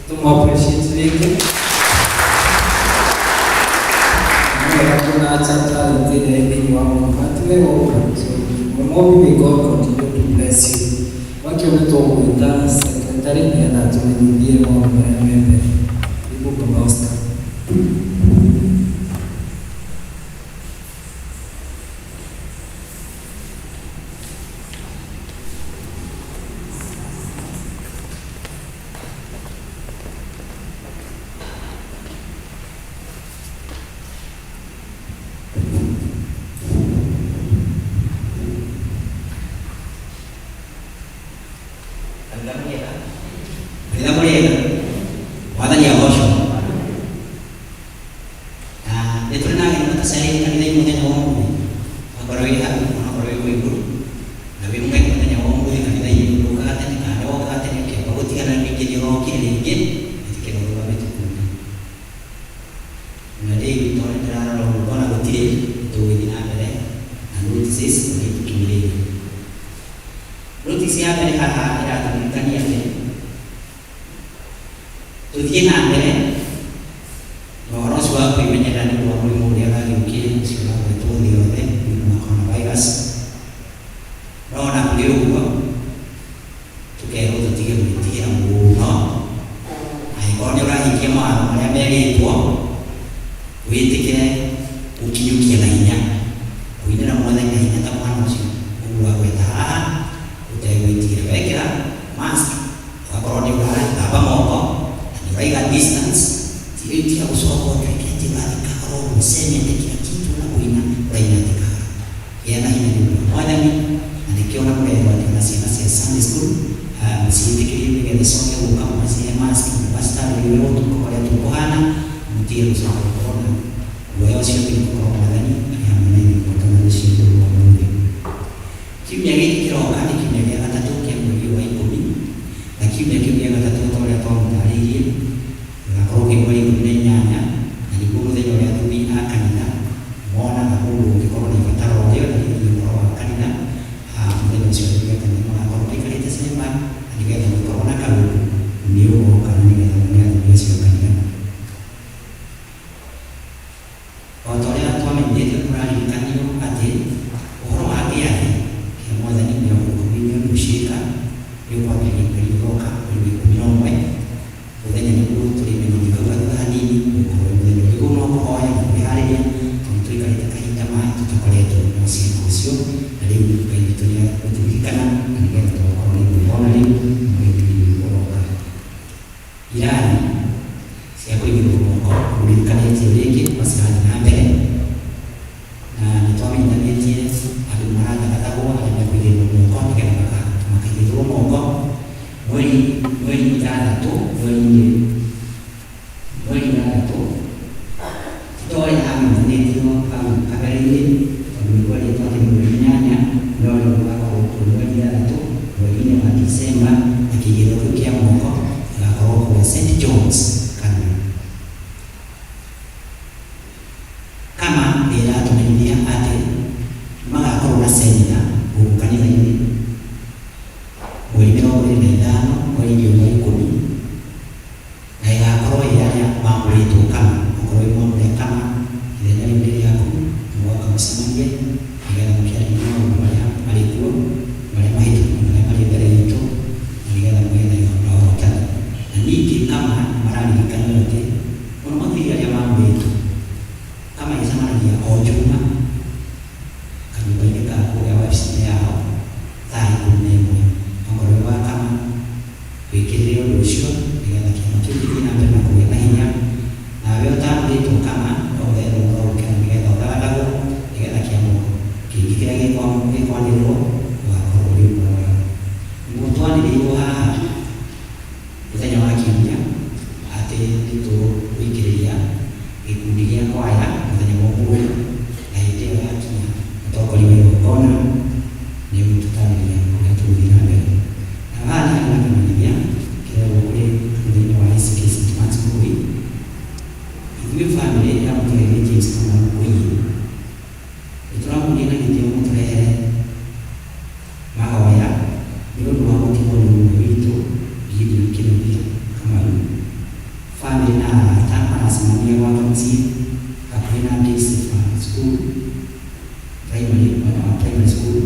Tũmũ appreciate rĩngĩ. Nĩ wega kũnurture talent ĩrĩa ĩ thĩinĩ wa mũndũ na ti wega ũguo. So Mũmbi, may God continue to bless you. Wakio nĩ tũgwĩta secretary nĩgetha atũmenyithie maũndũ marĩa me mbere. Karibu Baba Oscar. Kanitha mũrĩega, kanitha mũrĩega, Mwathani agocwo. Na nĩ tũrĩ na ageni matacereire kanitha-inĩ mũthenya wa ũmũthĩ, wakorwo wĩ hau onakorwo wĩ kũu igũrũ na wĩ mũgeni mũthenya wa ũmũthĩ kanitha-inĩ, ũkaga tene kana nĩwokaga tene ũkĩamba gũtigana ningĩ nĩ ũrokire rĩngĩ, ĩtĩkĩra ũrũgame tũkuone. Na rĩu tondũ nĩndĩrarora ũguo ngona gũtirĩ, tũgũgĩthiĩ na mbere na notices ũrĩa itũkinyĩrĩire. Notice ya mbere haha ĩratũririkania atĩ tũthiĩ na mbere na ũhoro ũcio wa kwĩmenyerera nĩ ũndũ wa mũrimũ ũrĩa ũragĩũkire ũcio ũragwetwo thĩ yothe, mũrimũ wa coronavirus. No ona kũrĩ ũguo tũkerwo tũtige gwĩtigĩra mũno, angĩkorwo nĩ ũrahingia mawatho marĩa merĩtwo, wĩtĩkĩre gũkinyũkia na hinya, kũinĩra Mwathani na hinya ta mwana ũcio ũguo agweta haha, ũtegwĩtigĩra. Wekĩra mask ũgakorwo nĩ ũrathamba moko na nĩ ũraiga distance, tiga gũcoka ũtuĩke atĩ ũrathiĩ kahora ũguo ũcemete kila kitu na kũina ũraina atĩ kahora. Gĩa na hinya nĩ ũndũ wa Mwathani, na nĩkĩo ona mũrerwo atĩ ona ciana cia Sunday school mũciĩtĩkĩrie nĩgetha icoke gũka mũgacihe mask, mũgacitarĩrie ũrĩa ũtukũ ũrĩa tũkũhana, mũtige gũcoka gũkorwo na guoya ũcio atĩ nĩ gũkorwo Mwathani arĩ hamwe na ithuĩ gwata na rũciũ rũrũ rwa ũmũthĩ. Kiumia gĩkĩ kĩroka nĩ kiumia gĩa gatatũ kĩa mweri ũyũ wa 10, na kiumia kĩu gĩa gatatũ ta ũrĩa twamũtarĩirie gĩgakorwo kĩ mweri 18, na nĩguo mũthenya ũrĩa athuri a kanitha monaga mũndũ ũngĩkorwo na ibataro o rĩothe rĩgiĩ ũhoro wa kanitha, mũthenya ũcio athuri a kanitha magakorwo maikarĩte cemba, na nĩgetha ũngĩkorwo na kaũndũ nĩ ũgoka na nĩgetha wone athuri acio a kanitha. O ta ũrĩa twamenyithĩtio tũraririkanio atĩ ũhoro wa gĩathĩ kĩa Mwathani 20 nĩ ũndũ nĩ ũkwambĩrĩria mweri ũroka, mweri wa 11 mũthenya nĩguo tũrĩmenyithio hau thutha hanini, ũgũkorwo wĩ mũthenya ũrĩkũ no kũhoya na kwĩharĩria, tondũ tũikarĩte kahinda ma tũtakoretwo na ũcirika ũcio, na rĩu Ngai witũ nĩ egũtũririkana na nĩgetha tũgakorwo na igongona rĩu mweri ũyũ ũroka. Irathi cia kũigĩrĩrwo moko ũririkanĩtio rĩngĩ no cirathiĩ na mbere, na nĩ twamenyithanĩtie andũ nĩ maratangathagwo arĩa mekũigĩrĩrwo moko nĩgetha makaigĩrĩrwo moko mweri 6, mweri 6 ti ta ũrĩa hamenyithanĩtio hau kabere-inĩ, tondũ nĩ kwarĩtwo atĩ nĩ mweri 8, no rĩu gũgakorwo kwĩ mweri 6, mweri-inĩ wa Disemba, na kĩigĩrĩro kĩu kĩa moko gĩgakorwo kũrĩa St John's Kanua. Kama nĩ ĩratũmenyithia atĩ magakorwo na semina gũkũ kanitha-inĩ mweri 25 mweri-inĩ ũyũ wa 10, na ĩgakorwo ĩ arĩa mamũrĩtwo kama, okorwo wĩ mwamũre kama ithenya rĩu nĩ rĩaku, mũgoka mũcemanie nĩgetha mũkĩarĩrie maũndũ marĩa marĩ kuo, marĩa mahĩtũku na marĩa marĩ mbere itũ, na nĩgetha mũgĩe na ũhotani. Na ningĩ kama nĩ mararirikanio atĩ mũno makĩria arĩa mamũrĩtwo kama ĩcemanagia o Juma kanyũmba-inĩ ka kũrĩa wabici-inĩ yao thaa 11. Okorwo wĩ wa kama wĩkĩrĩre ũndũ ũcio nĩgetha kĩama kĩu gĩthiĩ na mbere na kũgĩa na hinya. Nawe ũtamũrĩtwo kama no ũtherwo no ũke na nĩgetha ũthagathagwo nĩgetha kĩama kĩngĩ kĩrĩa gĩkwanĩrĩrwo ũgakorwo ũrĩ ũmwe wao. Nĩguo twanĩrĩirwo haha mũthenya wa kiumia atĩ nĩ tũgũikĩrĩria gĩkundi gĩa kwaya mũthenya wa ũmũthĩ, na hĩndĩ ĩyo yakinya mũtongoria wa igongona nĩ egũtũtarĩria ũrĩa tũgũthiĩ na mbere. Na haha nĩ harĩ na kamenyithia kĩrerwo kũrĩ kanitha-inĩ wa ACK St Mark's Mũgũi. Ithuĩ bamĩrĩ ya mũtigairĩ James Kamau Mũgũi nĩ tũramũria na gĩtĩo mũtũrehere mahoya nĩ ũndũ wa gũtigwo nĩ ũmwe witũ Gideon Kĩnuthia Kamau. Bamĩrĩ na arata maracemania gwake mũciĩ hakuhĩ na Disifa School Primary, mwena wa primary school.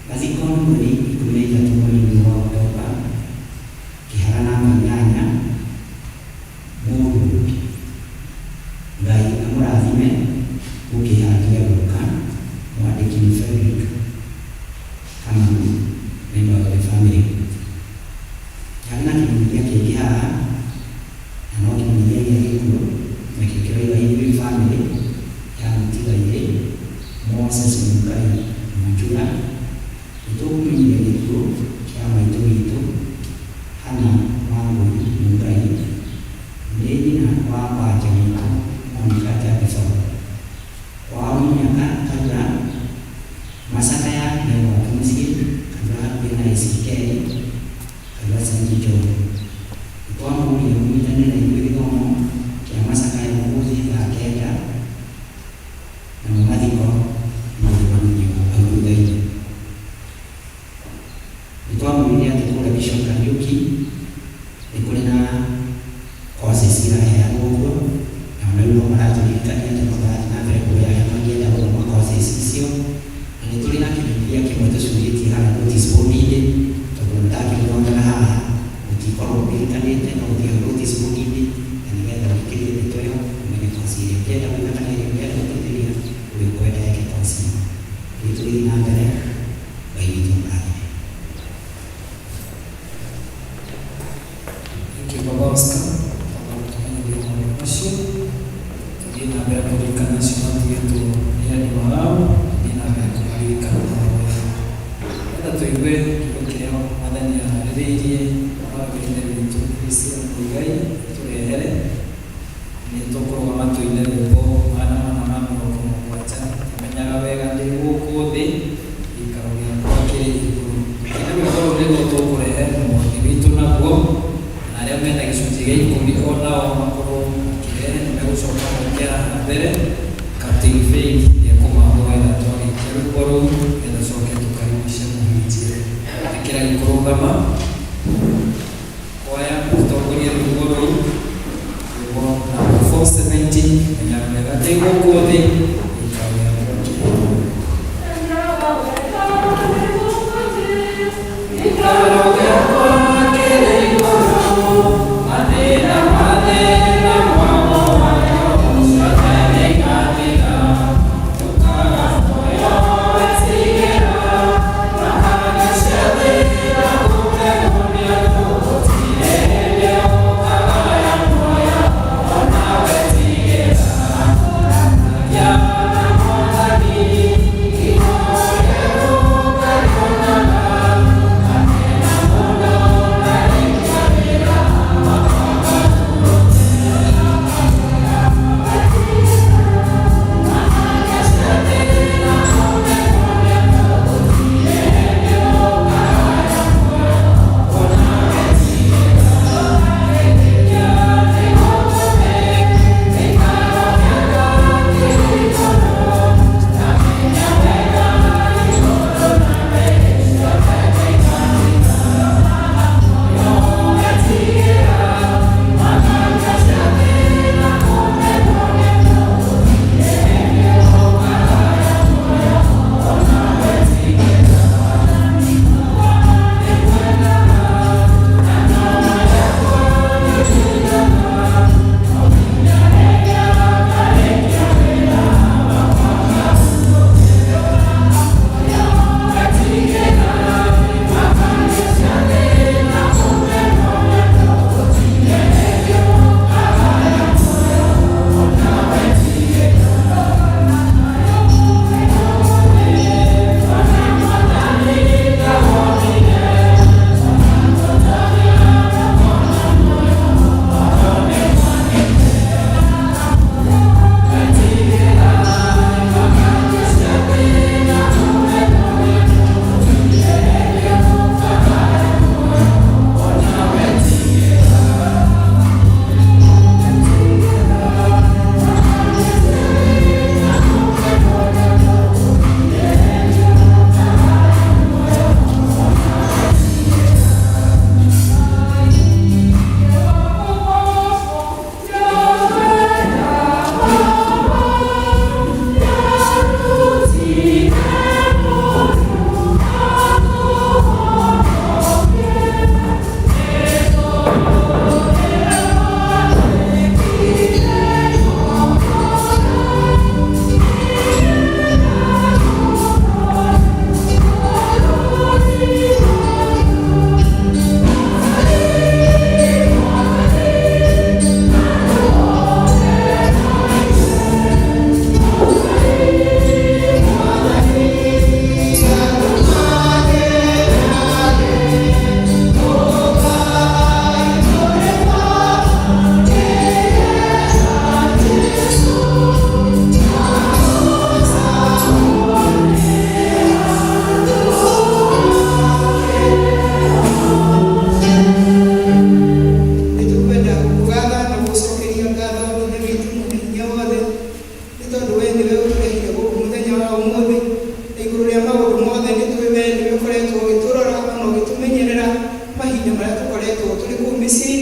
Mathiko nĩ mweri 13 mweri ũyũ wa Oktoba, kĩhara namba 8 Mũrũ. Ngai amũrathime gũkĩhatia gũka. Mwandĩki nĩ Frederick Kamau, member of the family. Ndarĩ na kĩmenyithia kĩngĩ haha, na no kĩmenyithia gĩa gĩkuũ, nakĩo kĩroiga ithuĩ bamĩrĩ ya mũtigairĩ Moses Mũngai Mwonjura nĩ tũkũmenyithia gĩkuũ kĩa maitũ witũ Hannah Wangũi Mũngai, nĩ nyina wa kwanja witũ Monica Jackson. Kwao nĩ Nyaka Karura, macakaya me gwake mũciĩ Karura hakuhĩ na ACK Karura St John. Nĩ twamũria mũnyitanĩre na ithuĩ gĩthomo kĩa macakaya ũmũthĩ thaa 9, namo mathiko nĩ hau thutha-inĩ. Nĩ twamwĩrire atĩ kũrĩa Bishop Kariuki nĩ kũrĩ na courses iraheanwo kuo, na ona rĩu no maratũririkania atĩ no marathiĩ na mbere kuoya arĩa mangĩenda gũthoma courses icio. Na nĩ tũrĩ na kĩmenyithia kĩmwe tũcurĩtie harĩa notice board-inĩ, tondũ ndakĩmũthomera haha mũtikorwo mũririkanĩte, no ũthiĩ hau notice board-inĩ na nĩgetha ũthikĩrĩrie ndeto ĩyo ũmenye course ĩrĩa ũngĩenda gwĩka kana ĩrĩa ũngĩenda gũteithĩrĩria ũrĩa ũkwenda eke course ĩyo. Rĩu tũgĩthiĩ na mbere, Ngai witũ amũrathime. Thank you, Baba Oscar. Baba gũtũmenyithia maũndũ macio. Tũthiĩ na mbere kũririkana acio matigĩtwo nĩ endwa ao, tũthiĩ na mbere kũmaririkana mahoya. Nĩgetha tũigue kiugo kĩrĩa Mwathani aharĩrĩirie mwarĩ wa Ithe witũ Priscilla Mũigai atũrehere, nĩ tũkũrũgama tũine rwĩmbo 470, Menyaga wega ndĩ gũkũ thĩ, gĩikaro gĩakwa kĩrĩ igũrũ. Tũkĩina rwĩmbo rũu nĩguo tũkũrehe mũhothi witũ naguo, na arĩa mena gĩcunjĩ gĩa ikũmi o nao makorwo makĩrehe, nĩ megũcoka moke haha mbere. Captain Faith nĩekũmahoera twarĩkia rwĩmbo rũu, nĩgetha coke tũkaribishe mũhunjia. Ĩkĩra kũrũgama kwaya tũtongorie rwĩmbo rũu, rwĩmbo namba 470, Menyaga wega ndĩ gũkũ thĩ, gĩikaro gĩakwa kĩrĩ igũrũ. Gĩikaro gĩakwa kĩrĩ igũrũ, mathĩna mathĩna mwago ciothe nĩigathira, tũkaga muoyo wetigĩra, na ciathira gũtegwo nĩ andũ, gũtirĩ hĩndĩ ũkagaya muoyo ona wetigĩra.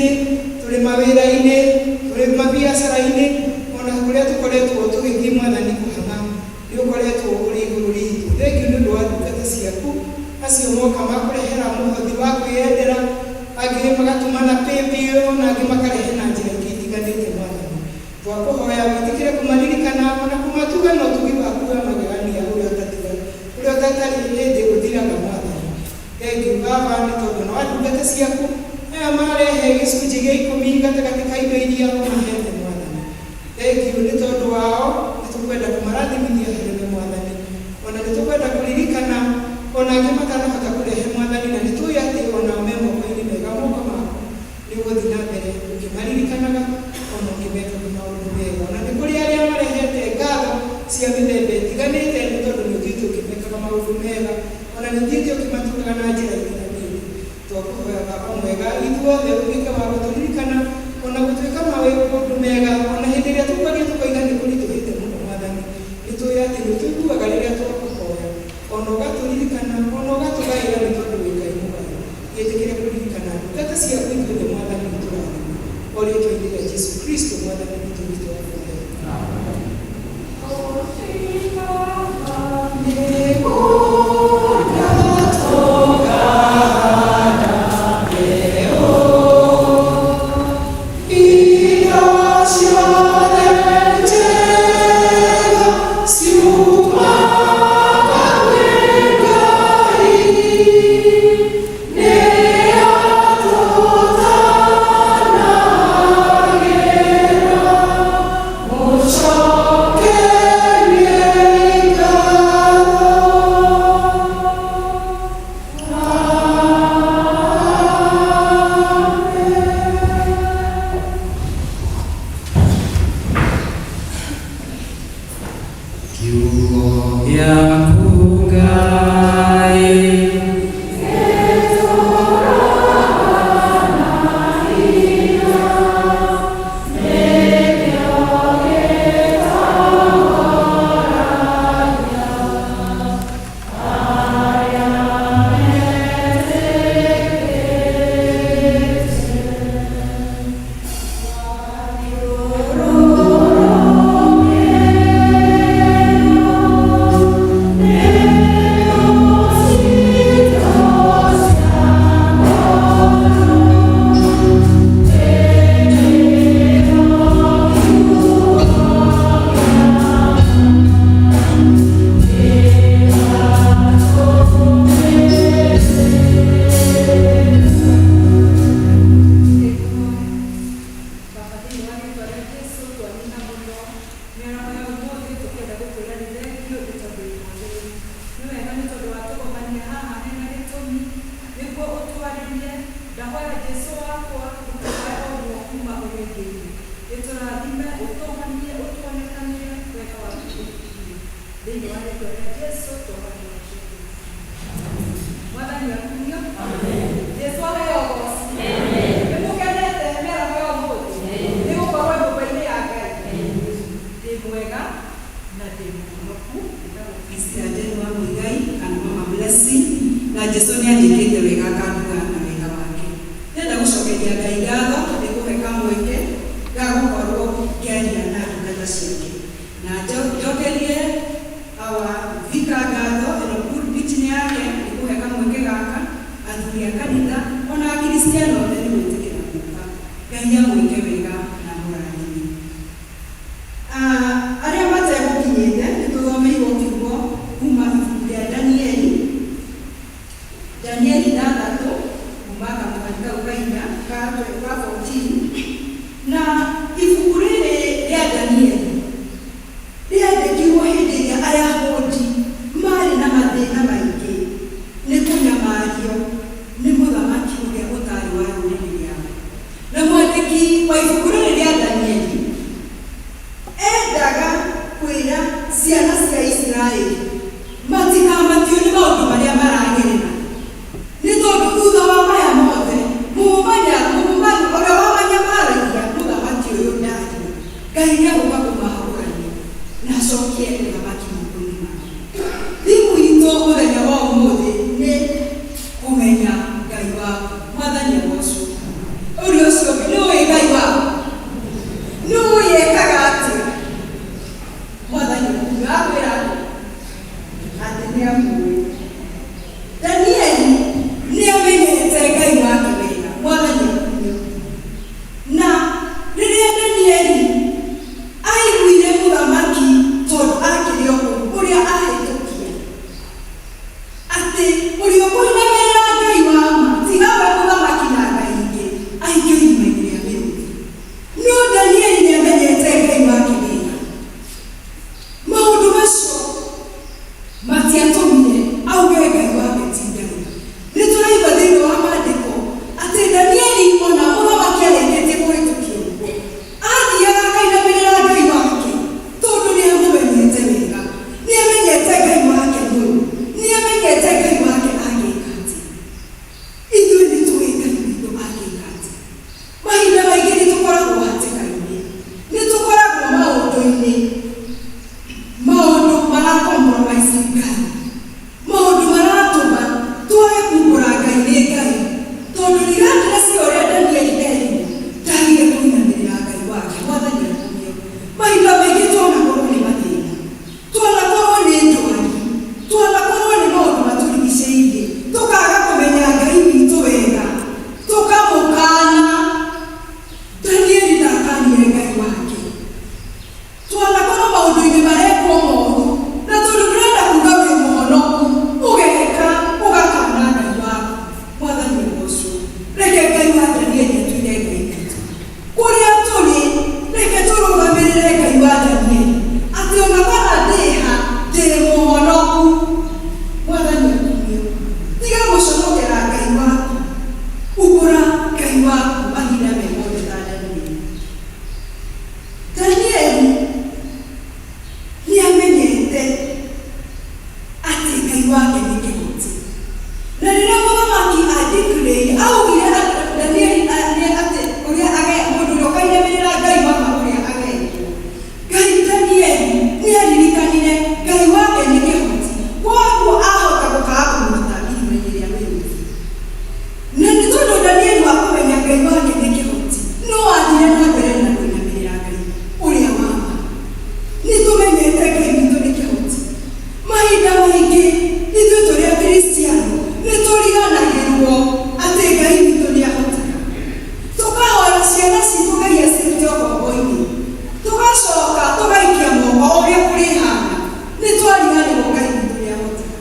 mĩciĩ-inĩ, tũrĩ mawĩra-inĩ, tũrĩ mabiacara-inĩ, ona kũrĩa tũkoretwo tũgĩthiĩ Mwathani kũhang'a, nĩ ũkoretwo ũrĩ igũrũ ritũ. Thengiũ nĩ ũndũ wa ndungata ciaku, acio moka makũrehera mũhothi wa kwĩyendera, angĩ magatũma na paybill, na angĩ makarehe na njĩra ingĩ itiganĩte Mwathani. Twakũhoya wĩtĩkĩre kũmaririkana ona kũmatuga na ũtugi waku wa magegania ũrĩa ũtatiga ũrĩa ũtatarĩ hĩndĩ ũthiraga Mwathani. Thengiũ Baba nĩ tondũ na wa ndungata ciaku aya marehe gĩcunjĩ gĩa ikũmi gatagatĩ ka indo iria ũmahete Mwathani. Thengiũ nĩ tondũ wao nĩ tũkwenda kũmarathimithia harĩ we Mwathani. Ona nĩ tũkwenda kũririkana ona angĩ matanahota kũrehe Mwathani na nĩ tũĩ atĩ onao me moko-inĩ mega moko maku nĩ ũgũthiĩ na mbere ũkĩmaririkanaga ona ũkĩmekaga maũndũ mega. Ona nĩ kũrĩ arĩa marehete ngatho cia mĩthemba ĩtiganĩte nĩ tondũ nĩ ũthiĩte ũkĩmekaga maũndũ mega ona nĩ ũthiĩte ũkĩmatugaga na njĩra itiganĩte. Twakũhoya Baba mwega ithuothe ũtuĩke wa gũtũririkana ona gũtuĩka maũndũ mega ona hĩndĩ ĩrĩa tũkwaria tũkoiga nĩ kũritũhĩte mũno Mwathani. Nĩ tũĩ atĩ nĩ ũtũiguaga rĩrĩa twakũhoya ona ũgatũririkana ona ũgatũgaĩra nĩ tondũ wĩ Ngai mũgai. Gĩtĩkĩre kũririkana ndungata ciaku ithuothe Mwathani ũtũrathime o rĩtwa-inĩ rĩa Jesu Kristo Mwathani witũ nĩ twakũhoya. Kiugo gĩaku Ngai Baba thĩinĩ wa rĩtwa rĩa Jesũ twanina mũno mĩaraho ya ũmũthĩ tũkĩenda gũkwĩra nĩ thengiũ nĩ tondũ wĩ mwagĩrĩru. Nĩ wega nĩ tondũ watũgomania haha hena gĩtũmi nĩguo ũtwarĩrie. Ndahoya Jesũ wakwa ndũkae ũguo kuma ũrĩngĩ-inĩ. Gĩtũrathime, ũtũhonie, ũtuonekanĩre wega waku ũtũkinyie. Thĩinĩ wa rĩtwa rĩa Jesũ twahoya Mwathani akumio. Jesũ aheo ũgoci. Nĩ mũkenete mĩaraho ya ũmũthĩ nĩ gũkorwo nyũmba-inĩ ya Ngai. Ndĩ mwega na ndĩ mũhonoku. Njĩtagwo Priscilla Jane wa Muigai kana Mama Blessing na Jesu nĩ anjĩkĩte wega akanduga na wega wake. Ndĩrenda gũcokeria Ngai ngatho nĩ kũhe kamweke ga gũkorwo ngĩaria na ndungata ciake. Na njokerie our vicar ngatho ĩno pulpit-inĩ yake nĩ kũhe kamweke gaka athuri a kanitha ona akristiano othe nĩ gwĩtĩkĩra gũka. Ngai amwĩke wega na amũrathime. Arĩa mategũkinyĩte nĩ tũthomeirwo kiugo kuma ibuku rĩa Danieli, Danieli ithathatũ kuma kamũhari kau ka inya ka 14 na ibuku rĩrĩ rĩa Danieli rĩandĩkirwo hĩndĩ ĩrĩa Ayahudi marĩ na mathĩna maingĩ nĩ kũnyamario nĩ mũthamaki ũrĩa ũtarĩ wa rũrĩrĩ rĩao. Na mwandĩki wa ibuku rĩrĩ rĩa Danieli endaga kwĩra ciana cia Isiraeli matikamakio nĩ maũndũ marĩa maragerera nĩ tondũ thutha wa maya mothe mũmanya ũrĩa wamanyamaragia mũthamaki ũyũ Dario Ngai nĩegũka kũmahũrania na acokie ũthamaki moko-inĩ mao. Thimũ itũ mũthenya wa ũmũthĩ nĩ kũmenya Ngai waku. Mwathani agocwo. Ũrĩa ũcio ũngĩ Nĩ ũĩ Ngai waku? Nĩ ũĩ ekaga atĩa? Mwathani akwĩra atĩa? Atĩ nĩ amũĩ. Danieli nĩ amenyete Ngai wake wega. Mwathani akumio. Na rĩrĩa Danieli aiguire mũthamaki, tondũ akĩrĩ o kũu ũrĩa ahĩtũkia atĩ ũrĩa ũkũinamĩrĩra Ngai wa ma tiga we mũthamaki na ngai ingĩ aikio irima-inĩ rĩa mĩrũthi, no Danieli nĩ amenyete Ngai wake wega. Maũndũ macio matiatũmire auge Ngai wake ti Ngai. Nĩ tũraigua thĩinĩ wa maandĩko atĩ Danieli ona mũthamaki arĩkĩtie kũhĩtũkia ũguo, athiaga akainamĩrĩra Ngai wake, tondũ nĩ amũmenyete wega. Nĩ amenyete Ngai wake nũ, nĩ amenyete Ngai wake angĩka atĩa. Ithuĩ nĩ tũĩ Ngai witũ angĩka atĩa? Mahinda maingĩ nĩ tũkoragwo hatĩka-inĩ, nĩ tũkoragwo maũndũ-inĩ, maũndũ mara compromise Ngai, maũndũ maratũma twage kumbũra Ngai nĩ Ngai, tondũ regardless ya ũrĩa Danieli erirwo, ndagire kũinamĩrĩra Ngai wake. Mwathani akumio. Mahinda maingĩ twanakorwo nĩ mathĩna, twanakorwo nĩ ndwari, twanakorwo nĩ maũndũ matũrigicĩirie, tũkaga kũmenya Ngai witũ wega, tũkamũkana. Danieli ndakanire Ngai wake. Twanakorwo maũndũ-inĩ marekwo moru, na tondũ ndũrenda kuga wĩ mũhonoku, ũgeka ũgakana Ngai waku. Mwathani ũgocwo. Reke Ngai wa Danieli atuĩke Ngai witũ kũrĩa tũrĩ. Reke tũrũgamĩrĩre Ngai wa Danieli atĩ ona kana ndĩha, ndĩ mũhonoku. Mwathani akumio. Tiga gũconokera Ngai waku, umbũra Ngai waku mahinda me mothe ta Danieli. Danieli nĩ amenyete atĩ Ngai wake nĩ kĩhoti, na rĩrĩa mũthamaki andeclare, augire Danieli nĩ atĩ ũrĩa mũndũ ũrĩa ũkainamĩrĩra Ngai wa ma ũrĩa agekwo. Ngai Danieli nĩ aririkanire Ngai wake nĩ kĩhoti, koguo ahota gũkaga kũmũruta irima-inĩ rĩa mĩrũthi. Na nĩ tondũ Danieli wa kũmenya Ngai wake nĩ kĩhoti, no athire na mbere na kũinamĩrĩra Ngai ũrĩa wa ma. Nĩ tũmenyete Ngai witũ nĩ kĩhoti? Mahinda maingĩ ithuĩ tũrĩ Akristiano nĩ tũriganagĩrwo atĩ Ngai witũ nĩ ahotaga. Tũkahoya ciana citũ Ngai acirute ũkombo-inĩ, tũgacoka tũgaikia moko o ũrĩa kũrĩhana. Nĩ twariganĩrwo Ngai witũ nĩ ahotaga.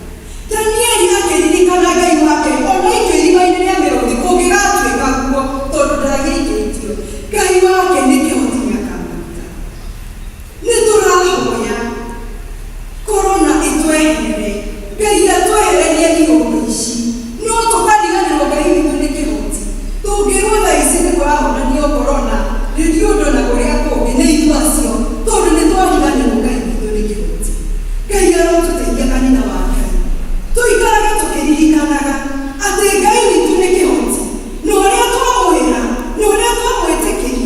Danieli akĩririkana Ngai wake ona aikio irima-inĩ rĩa mĩrũthi, kũngĩgatuĩka guo, tondũ ndagĩikĩtio, Ngai wake nĩ kĩhoti, nĩ akamũruta. Nĩ tũrahoya korona ĩtweherere, Ngai atwehererie ihũngũ ici, no tũkariganĩrwo Ngai witũ nĩ kĩhoti. Tũngĩrwo thaa ici nĩ kũrahonanio korona rĩthiũndũ na kũrĩa kũngĩ, nĩ ithuĩ acio, tondũ nĩ twariganĩrwo Ngai witũ nĩ kĩhoti. Ngai arotũteithia, kanitha wa Ngai, tũikarage tũkĩririkanaga atĩ Ngai witũ nĩ kĩhoti, na ũrĩa twamwĩra na ũrĩa twamwĩtĩkĩria.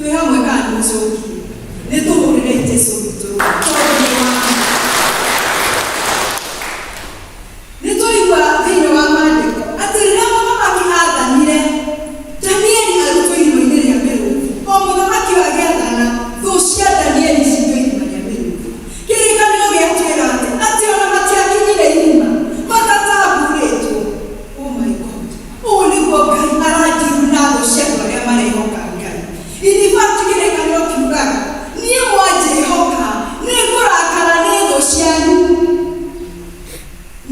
Twĩ hamwe kana nĩ mũcokie? Nĩ tũhũrĩrei Jesu witũ rũhĩ, tondũ nĩ wa ma. Nĩ twaigua thĩinĩ wa maandĩko atĩ rĩrĩa mũthamaki aathanire Danieli arutwo irima-inĩ rĩa mĩrũthi, o mũthamaki ũyũ agĩathana thũ cia Danieli cikio irima rĩa mĩrũthi. Kĩrĩkanĩro gĩatwĩra atĩ atĩ ona matiakinyire irima matatamburĩtwo. Oh my God! Ũũ nĩguo Ngai arandiru na thũ cia andũ arĩa marehoka Ngai. In fact kĩrĩkanĩro kiugaga, niĩ mwanjĩhoka nĩngũrakara nĩ thũ cianyu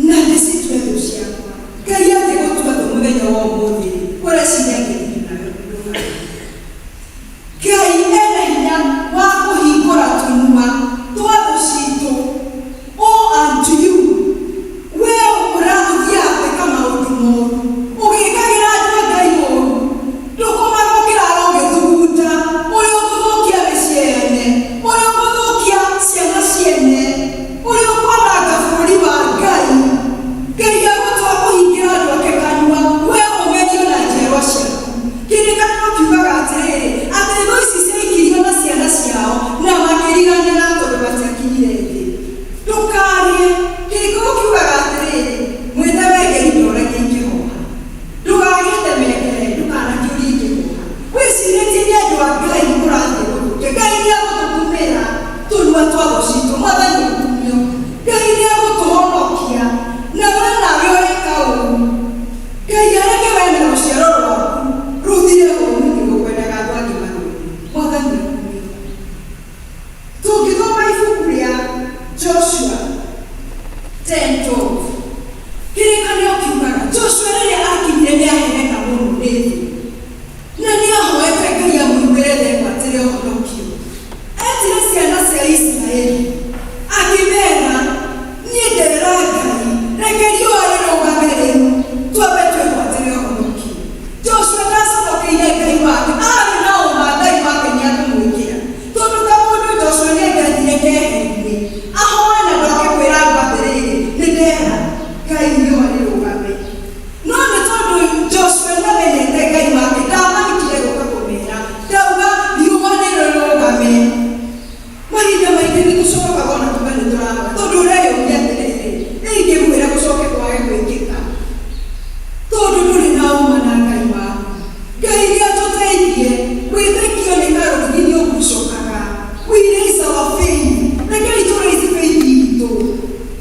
na ndĩcitue thũ ciakwa. Ngai angĩgũtua thũ mũthenya wa ũmũthĩ-rĩ, ũreciria atĩa ithuĩ nawe ndũkaga? Ngai ena hinya wa kũhingũra tũnua twa thũ citũ. Woe unto you, wee ũrĩa ũthiaga gwĩka maũndũ moru, ũgĩkagĩra andũ a Ngai ũũru. Ndũkomaga ũkĩrara ũgĩthugunda ũrĩa ũgũthũkia mĩciĩ yene, ũrĩa ũgũthũkia ciana ciene, ũrĩa ũkwananga bũrũri wa Ngai. Ngai agũtua kũhingĩra andũ ake kanua, wee ũmerio na njiarwa ciaku. Kĩrĩkanĩro kiugaga atĩrĩrĩ, atĩ thũ ici ciaikirio na ciana ciao na makĩriganĩra tondũ matiakinyire thĩ. Ndũkarĩe. Kĩrĩkĩrĩro kiugaga atĩrĩrĩ, mwĩthemengeri ndoragia ikĩhoha. Ndũgagĩte mengere, ndũkanakĩũrie ikĩhoha. Wĩcirĩtie nĩ andũ a Ngai ũrathiĩ gũthũkia. Ngai nĩagũtũtumĩra tũnua twa thũ citũ. Mwathani akumio. Ngai nĩagũtũhonokia. Na we nawe ũreka ũru. Ngai areke wee na rũciaro rwaku rũthire ũũru nĩguo kwendaga andũ angĩ marũme. Mwathani akumio. Tũngĩthoma ibuku rĩa Joshua 10:12, Kĩrĩkanĩro kiugaga, Joshua rĩrĩa akinyire nĩaheneka mũno nĩ thũ, na nĩahoete Ngai amũiguĩre tha egwatĩre ũhonokio. Etire ciana cia Isiraeli, akĩmera, Niĩ ndera Ngai, reke riũa rĩrũgame rĩu, twambe twĩgwatĩre ũhonokio. Joshua ndaconokeire Ngai wake, aarĩ na ũma Ngai wake nĩekũmwĩkĩra. Tondũ ta mũndũ Joshua nĩangĩathire keheri-inĩ, ahoe na ndoke kwĩra andũ atĩrĩrĩ, nĩndera Ngai riũa rĩrũgame. No nĩ tondũ Joshua nĩamenyete Ngai wake, ndamanikire gũka kũmera, ndauga riũa nĩrĩrũgame. Mahinda maingĩ nĩtũconokaga ona tuga nĩtũrahoya, tondũ ũreyũria atĩrĩrĩ, ĩ ingĩmwĩra gũcoke kwage gwĩkĩka? Tondũ ndũrĩ na ũma na Ngai waku. Ngai nĩatũteithie, wĩtĩkio nĩ karũrigi nĩũgucũkaga. We raise our faith. Rekei tũ raise faith itũ.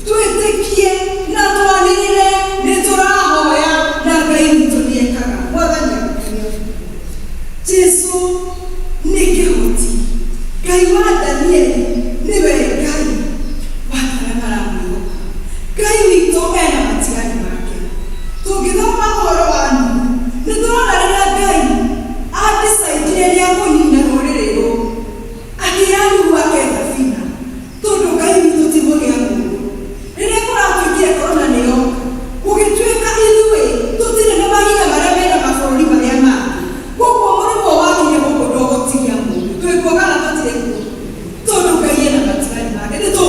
Twĩtĩkie na twanĩrĩre nĩtũrahoya na Ngai witũ nĩekaga. Mwathani akumio. Jesu nĩ kĩhoti. Ngai wa Danieli nĩwe Ngai wa andũ arĩa maramwĩhoka. Ngai witũ ena matigari make. Tũngĩthoma ũhoro wa Nuhu, nĩtũrona rĩrĩa Ngai a decide-ire nĩekũnina rũrĩrĩ rũu, akĩra Nuhu ake thabina. Tondũ Ngai witũ ti mũrĩa mũũru. Rĩrĩa kũratuĩkire korona nĩ yoka, gũgĩtuĩka ithuĩ tũtirĩ na mahinya marĩa mena mabũrũri marĩa mangĩ. Kwoguo mũrimũ ũyũ wakinya gũkũ ndũgũtigia mũndũ. Twĩ kuo kana tũtirĩ kuo? Tondũ Ngai ena matigari make. Nĩ tũ.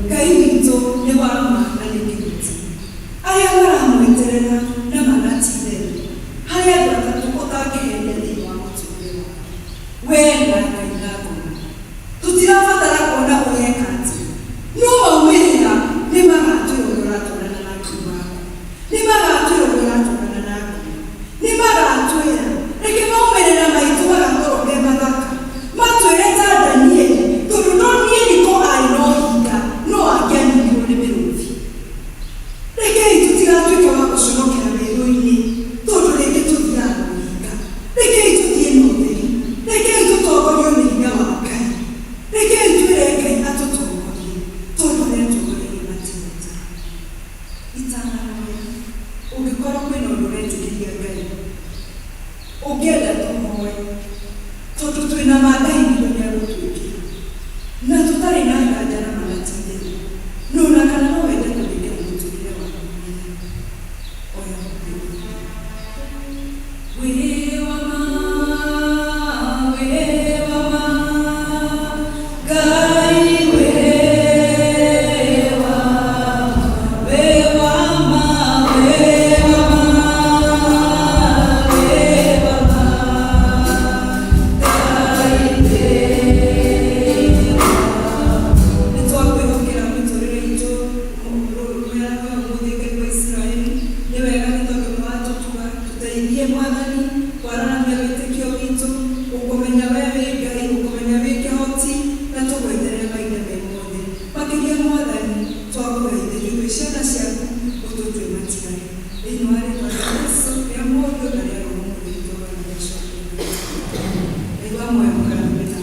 Ngai witũ nĩ wa ma na nĩ kĩhoti arĩa maramweterera na manatitherũ harĩ andũ atatũ ũtangĩhenia thĩinĩ wa mũtũrĩre waku we na Ngai na ngoma tũtirabatara kuona ũreka atĩa no maumĩrĩra nĩ magatwĩra ũrĩa ũratwarana na Ngai waku nĩ magatwĩra ũrĩa ũratwarana na ngoma nĩ magatwĩra reke maumĩrĩra maitũ magakorwo me mathaka matwĩre ta Danieli tondũ Danieli ko arĩ na ũhinga no angĩaninirwo nĩ mĩrũthi rekei tũtigatuĩke wa gũconokera werũ-inĩ tondũ rĩngĩ tũthiaga na ũhinga rekei tũthiĩ na ũtheri rekei tũtongorio nĩ hinya wa Ngai rekei twĩre Ngai atũtongorie tondũ arĩa atongoragia matihotaga itanahoya ũngĩkorwo kwĩna ũndũ ũretĩkĩria Ngai ũngĩenda tũhoe tondũ twĩna ma Ngai nĩguo nĩagũtwĩkĩra na tũtarĩ na nganja na manatitherũ no na kana no wende kũnengera mũtũrĩre waku Mwathani oya wĩ wa ma wĩ wa ma Ngai wĩ wa wĩ wa ma wĩ wa ma wĩ wa ma Ngai wĩ nĩ twakwĩhokera mĩtũrĩre itũ mwĩra ũmũthĩ Ngai wa Isiraeli nĩ wega nĩ tondũ nĩ watũtua tũteithie Mwathani kwararamia wĩtĩkio witũ ũkũmenya we wĩ Ngai ũkũmenya wĩ kĩhoti na tũgweterere mahinda me mothe makĩria Mwathani twagũthaithĩria twĩ ciana ciaku ũtũtue matigari thĩinĩ wa rĩtwa rĩa Jesũ rĩa Mũriũ na rĩa Roho Mũtheru twahoya na gwacokia Ngai wa muoyo mũrathime na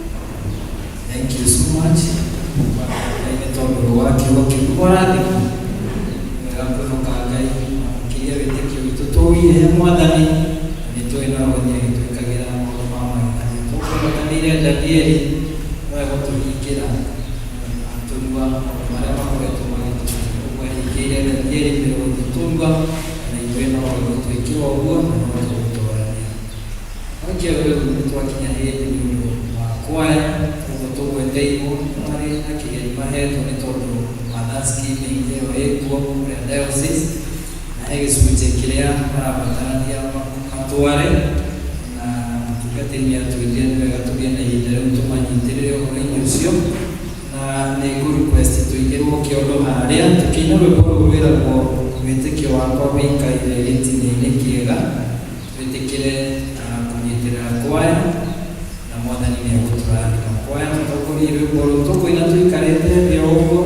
Thank you so much. Ngai nĩ tondũ wa kiugo kĩu mũrathimo wega kwĩhoka Ngai na makĩria wĩtĩkio witũ tũwĩire Mwathani na nĩ tũĩ no gũthiĩ agĩtwĩkagĩra maũndũ ma magegania tũkũmatanĩire Danieli no egũtũhingĩra tũnua maũndũ marĩa makoretwo magĩtũhutia ũguo ahingĩire Danieli mĩrũthi tũnua na ithuĩ no egũtwĩkĩra ũguo na no tũgũtũrania Thengiũ rĩu nĩ twakinya hĩndĩ nĩ ũndũ wa kwaya ũguo tũgweteirwo marĩ na kĩgeri mahetwo nĩ tondũ wa Thanksgiving ĩyo ĩkuo kũrĩa diocese na he gĩcunjĩ kĩrĩa marabatarania matware na mũtungatĩri nĩ atwĩrire nĩ wega tũgĩe na ihinda rĩu tũmanyitĩrĩre ũhoro-inĩ ũcio na nĩ ngũ request tũigĩrwo kĩondo harĩa tũkĩina rwĩmbo rũu rwĩragwo wĩtĩkio wakwa wĩikaire gĩtina-inĩ kĩega twĩtĩkĩre na kũnyitĩrĩra kwaya na Mwathani nĩ egũtũrathima kwaya tũtongorie rwĩmbo rũu tũkũina tũikarĩte thĩ o ũguo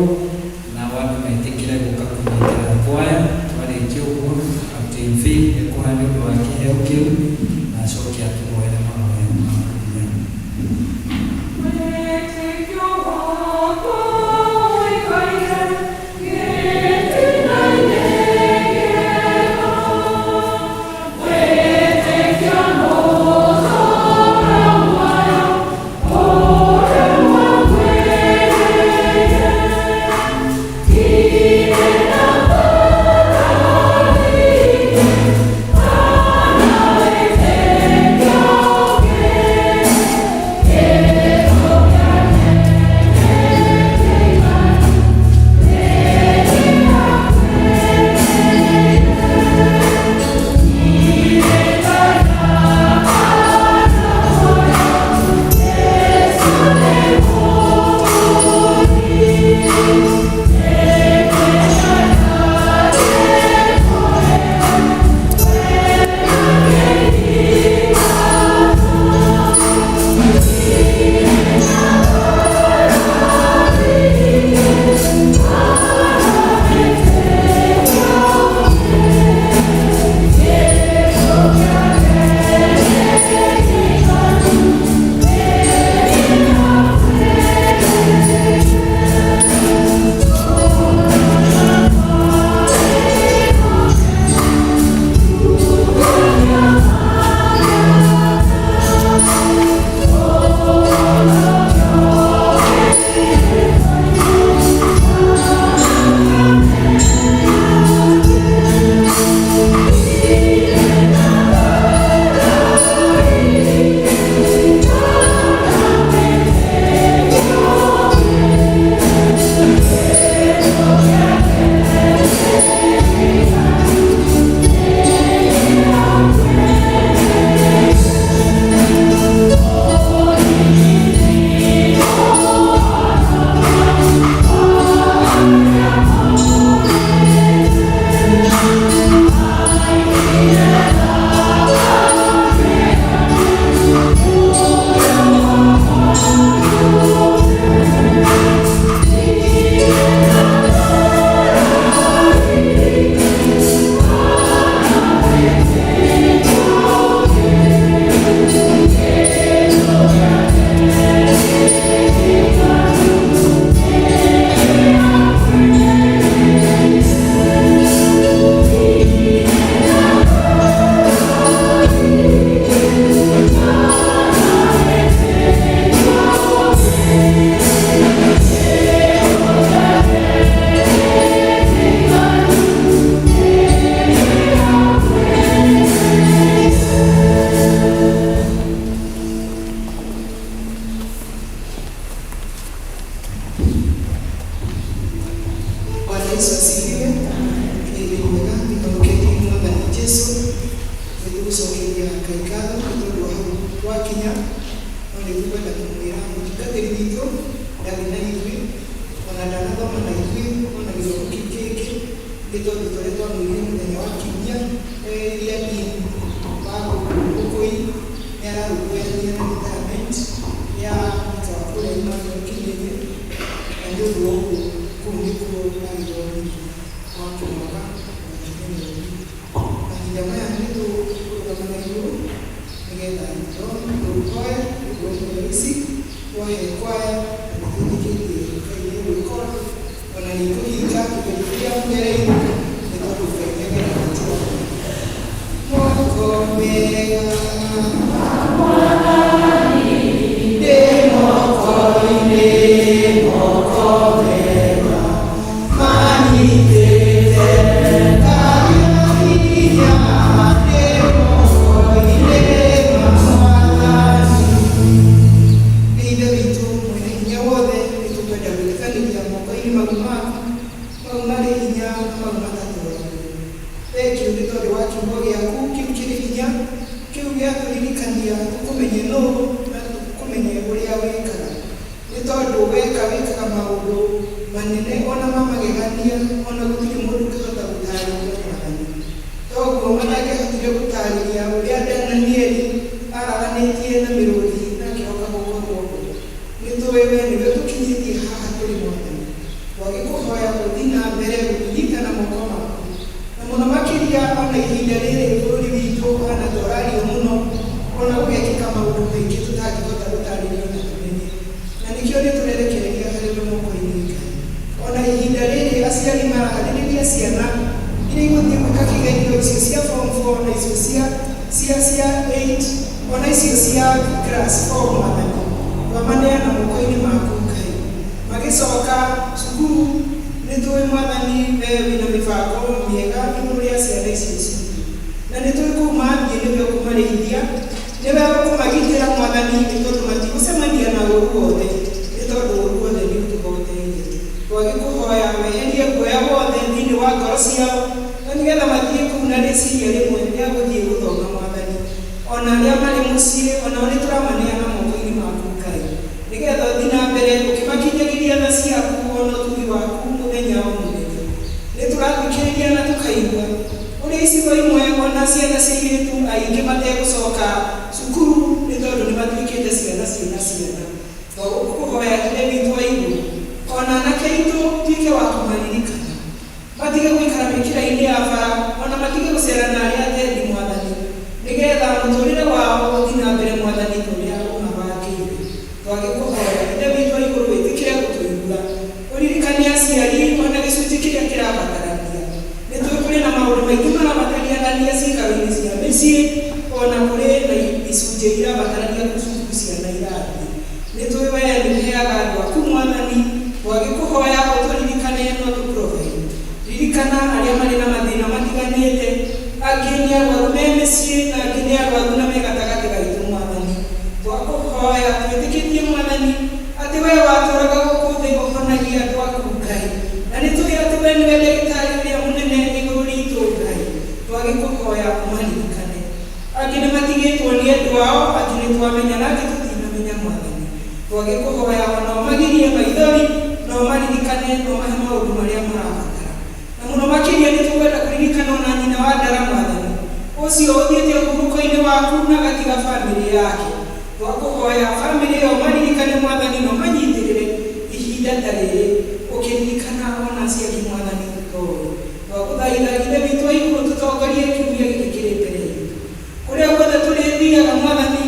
na andũ metĩkĩre gũka kũnyitĩrĩra kwaya twarĩkia ũguo Captain Phil ekũha nĩ ũndũ wa kĩheo kĩu na acoke atũhoere mahoya ma mũthia. Wĩtĩkio wakwa ũikaire gĩtina-inĩ kĩega wĩtĩkio nũtũũra muoyo ũrĩ wa kwĩrĩgĩrĩra Nĩ tondũ tũrĩa twamwĩrire mũthenya wa kiumia ĩrĩa dean wa gũkũ nĩ ararũmbũyania na retirement ya mũta wa kũrĩa Emmanuel Kĩnyĩnyĩ, na nĩ ũndũ wa ũguo kũu nĩkuo agĩthomithia mwaka mwaka ũgakinya Nairobi. Mahinda maya nĩ tũkũrũgama na igũrũ nĩgetha tũhoe nĩũndũ wa ihoya ici twahe kwaya, na nĩ twĩtĩkĩtie Ngai nĩ egwĩka ũndũ, ona nĩ kũhinga kĩgerio kĩrĩa mũgereire, nĩ tondũ Ngai nĩ ageraga njĩra moko mega ndĩ moko-inĩ, moko mega manyitĩte ngagĩa hinya ndĩ moko-inĩ ma Mwathani. Nĩ Ithe witũ mwene hinya wothe, nĩ tũkwenda gwĩtĩkanĩria moko-inĩ mau maku, mau marĩ hinya na mau matatũragwo. Thengiũ nĩ tondũ wa kiugo gĩaku kĩu kĩrĩ hinya, kĩu gĩatũririkania tũkũmenye nũ na tũkũmenye ũrĩa wĩkaga, nĩ tondũ weka wĩkaga maũndũ manene ona ma magegania, ona gũtirĩ mũndũ ũngĩhota gũtarĩria, Mwathani. Toguo matangĩahotire gũtarĩria ũrĩa Danieli araganĩtie na mĩrũthi na akĩhoka gũkorwo ho. Nĩ tũĩ we nĩwe ũtũkinyĩtie haha tũrĩ, Mwathani. Twagĩkũhoya ũthiĩ na mbere gũtũnyita na moko maku, na mũno makĩria ona ihinda rĩrĩ bũrũri witũ ũhana tũrario mũno, ona gũgekĩka maũndũ maingĩ tũtangĩhota gũtarĩria na tũmenye, na nĩkĩo nĩ tũrerekereria harĩ we moko-inĩ, Ngai. Ona ihinda rĩrĩ aciari maraharĩrĩria ciana iria igũthiĩ gwĩka kĩgerio, icio cia form 4 na icio cia 8, ona icio cia class 4, Mwathani, twamaneana moko-inĩ maku, Ngai. Magĩcoka cukuru, nĩ tũĩ, Mwathani, we wĩna mĩbango mĩega igũrũ rĩa ciana icio citũ, na nĩ tũĩ kũu mathiĩ nĩwe ũkũmarĩithia, nĩwe ũkũmagitĩra, Mwathani, nĩ tondũ matigũcemania na ũru wothe, nĩ tondũ ũru wothe nĩ ũtũhoteire. Twagĩkũhoya weherie guoya wothe thĩinĩ wa ngoro ciao, na nĩgetha mathiĩ kũu na rĩciria rĩmwe rĩa gũthiĩ gũthoma, Mwathani. Ona arĩa marĩ mũciĩ onao nĩ tũramaneana moko-inĩ maku, Ngai, nĩgetha ũthiĩ na mbere ũkĩmakinyagĩria tha ciaku ona ũtugi waku mũthenya o mũthenya. Nĩ tũrathikĩrĩria na tũkaigua ũrĩa icigo imwe ona ciana cia airĩtu aingĩ mategũcoka cukuru, nĩ tondũ nĩ matuĩkĩte ciana ciĩna ciana. Twagũkũhoya, Ithe witũ wa igũrũ, ona anake aitũ tuĩke wa kũmaririkana, matige gũikara mĩkĩra-inĩ ya bara, ona matige gũcera na arĩa atendi, Mwathani, nĩgetha mũtũrĩre wao ũthiĩ na mbere, Mwathani, ta ũrĩa ũmabangĩire. Twagĩkũhoya, Ithe witũ wa igũrũ, wĩtĩkĩre gũtũigua, ũririkane aciari ona gĩcunjĩ kĩrĩa kĩrabatarania. Nĩ tũĩ kũrĩ na maũndũ maingĩ marabatarania ciikaro-inĩ cia mĩciĩ, ona kũrĩ na icunjĩ irabatarania kũu cukuru ciana irathiĩ. Nĩ tũĩ we nĩ ũheaga andũ aku, Mwathani. Twagĩkũhoya ũtũririkane no tũ provide. Ririkana arĩa marĩ na mathĩna matiganĩte, angĩ nĩ arwaru me mĩciĩ na angĩ nĩ arwaru na me gatagatĩ gaitũ, Mwathani. Twakũhoya twĩtĩkĩtie, Mwathani, atĩ we watũraga gũkũ thĩ ũhonagia andũ aku, Ngai, na nĩ tũĩ atĩ we nĩwe ndagĩtarĩ ũrĩa mũnene igũrũ ritũ, Ngai. Twagĩkũhoya ũmaririkane. Angĩ nĩ matigĩtwo nĩ endwa ao, angĩ nĩ twamenya na angĩ tũtinamenya, Mwathani. Twagĩkũhoya ona ũmagirie maithori na ũmaririkane na ũmahe maũndũ marĩa marabatara. Na mũno makĩria nĩ tũkwenda kũririkana ona nyina wa Ndara, Mwathani, ũcio ũthiĩte ũhurũko-inĩ waku na agatiga bamĩrĩ yake. Twakũhoya bamĩrĩ ĩyo ũmaririkane, Mwathani, na ũmanyitĩrĩre ihinda ta rĩrĩ, ũkĩririkana ona acio angĩ, Mwathani, tũtoĩ. Twagũthaitha, Ithe witũ wa igũrũ, tũtongorie kiumia gĩkĩ kĩrĩ mbere itũ. Kũrĩa guothe tũrĩthiaga, Mwathani,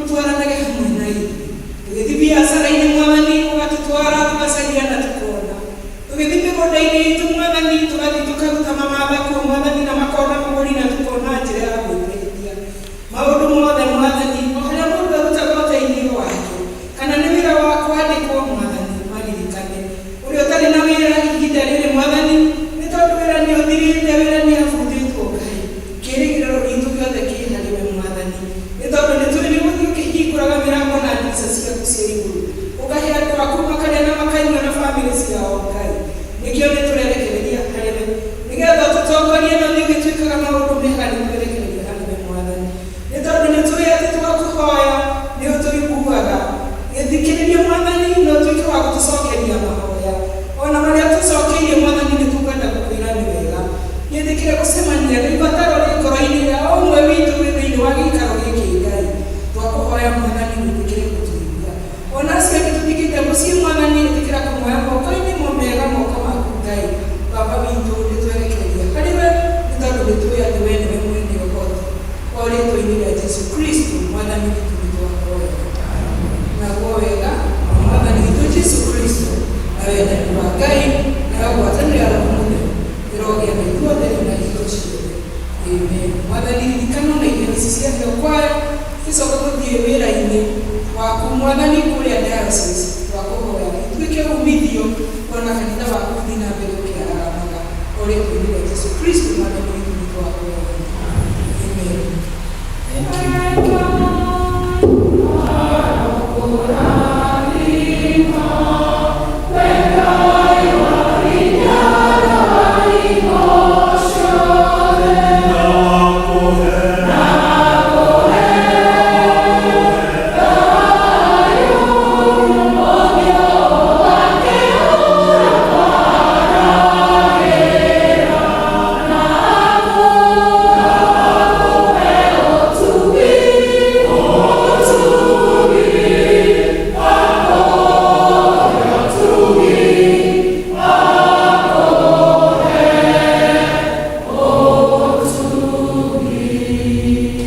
ũtwaranage hamwe na ithuĩ. Tũgĩthiĩ biacara-inĩ, Mwathani, ũgatũtwara tũgacaria na tũkona. Tũgĩthiĩ mĩgũnda-inĩ itũ, Mwathani, tũgathiĩ tũkaruta mamatha kuo, Mwathani, na makona mũgũri na tũkona njĩra ya gwĩteithia. Maũndũ mothe, Mwathani, o harĩa mũndũ arutaga ũteithio wake, kana nĩ wĩra wa kwandĩkwo, Mwathani, maririkane. Ũrĩa ũtarĩ na wĩra ihinda rĩrĩ, Mwathani, nĩ tondũ wĩra nĩ ũthirĩte, wĩra nĩ abutĩtwo, Ngai, kĩĩrĩgĩrĩro gitũ gĩothe kĩ harĩ we, Mwathani, nĩ tondũ nĩ tũĩ nĩ gũthiĩ ũkĩhingũraga mĩrango na ndirica ciaku cia igũrũ, ũkahe andũ aku makarĩa na makanyua na bamĩrĩ ciao, Ngai. Nĩkĩo nĩ tũrerekereria harĩ we, nĩgetha ũtũtongorie na ũthiĩ ũgĩtwĩkaga maũndũ mega. Nĩ twerekereria harĩ we, Mwathani, nĩ tondũ nĩ tũĩ atĩ twakũhoya nĩ ũtũiguaga. Gĩthikĩrĩrie, Mwathani, na ũtuĩke wa gũtũcokeria mahoya ona marĩa tũcokeirie. Mwathani, nĩ tũkwenda gũkwĩra nĩ wega. Mwathani wĩtĩkĩre gũtũigua. Ona acio angĩ tũtigĩte mũciĩ, Mwathani ĩtĩkĩra kũmoya moko-inĩ mega, moko maku Ngai. Baba witũ, nĩ twerekereria harĩ we, nĩ tondũ nĩ tũĩ atĩ we nĩwe mwene ũhoti. O rĩtwa-inĩ rĩa Jesu Kristo Mwathani witũ nĩ twahoya. Naguo wega wa Mwathani witũ Jesu Kristo na wendani wa Ngai nayo ngwatanĩro ya Roho Mũtheru ĩrogĩa na ithuothe rĩu na hingo ciothe. Amen. Mwathani, ririkana na irio ici ciaheo kwaya cicoke gũthiĩ wĩra-inĩ waku, Mwathani, kũrĩa diocese. Twakũhoya ituĩke umithio kuona kanitha waku ũthiĩ na mbere ũkĩaragamaga. O rĩtwa-inĩ rĩa Jesu Kristo Mwathani witũ nĩ twahoya. Amen. Thank you.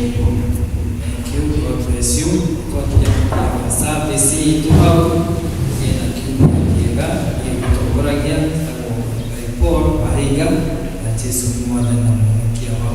Thank you. God bless you. Twakinya mũthia wa service itũ hau ĩna kiumia kĩega gĩgũtongoragia, etagwo Paul Wahinga, na Jesu nĩ Mwathani na Mũhonokia wa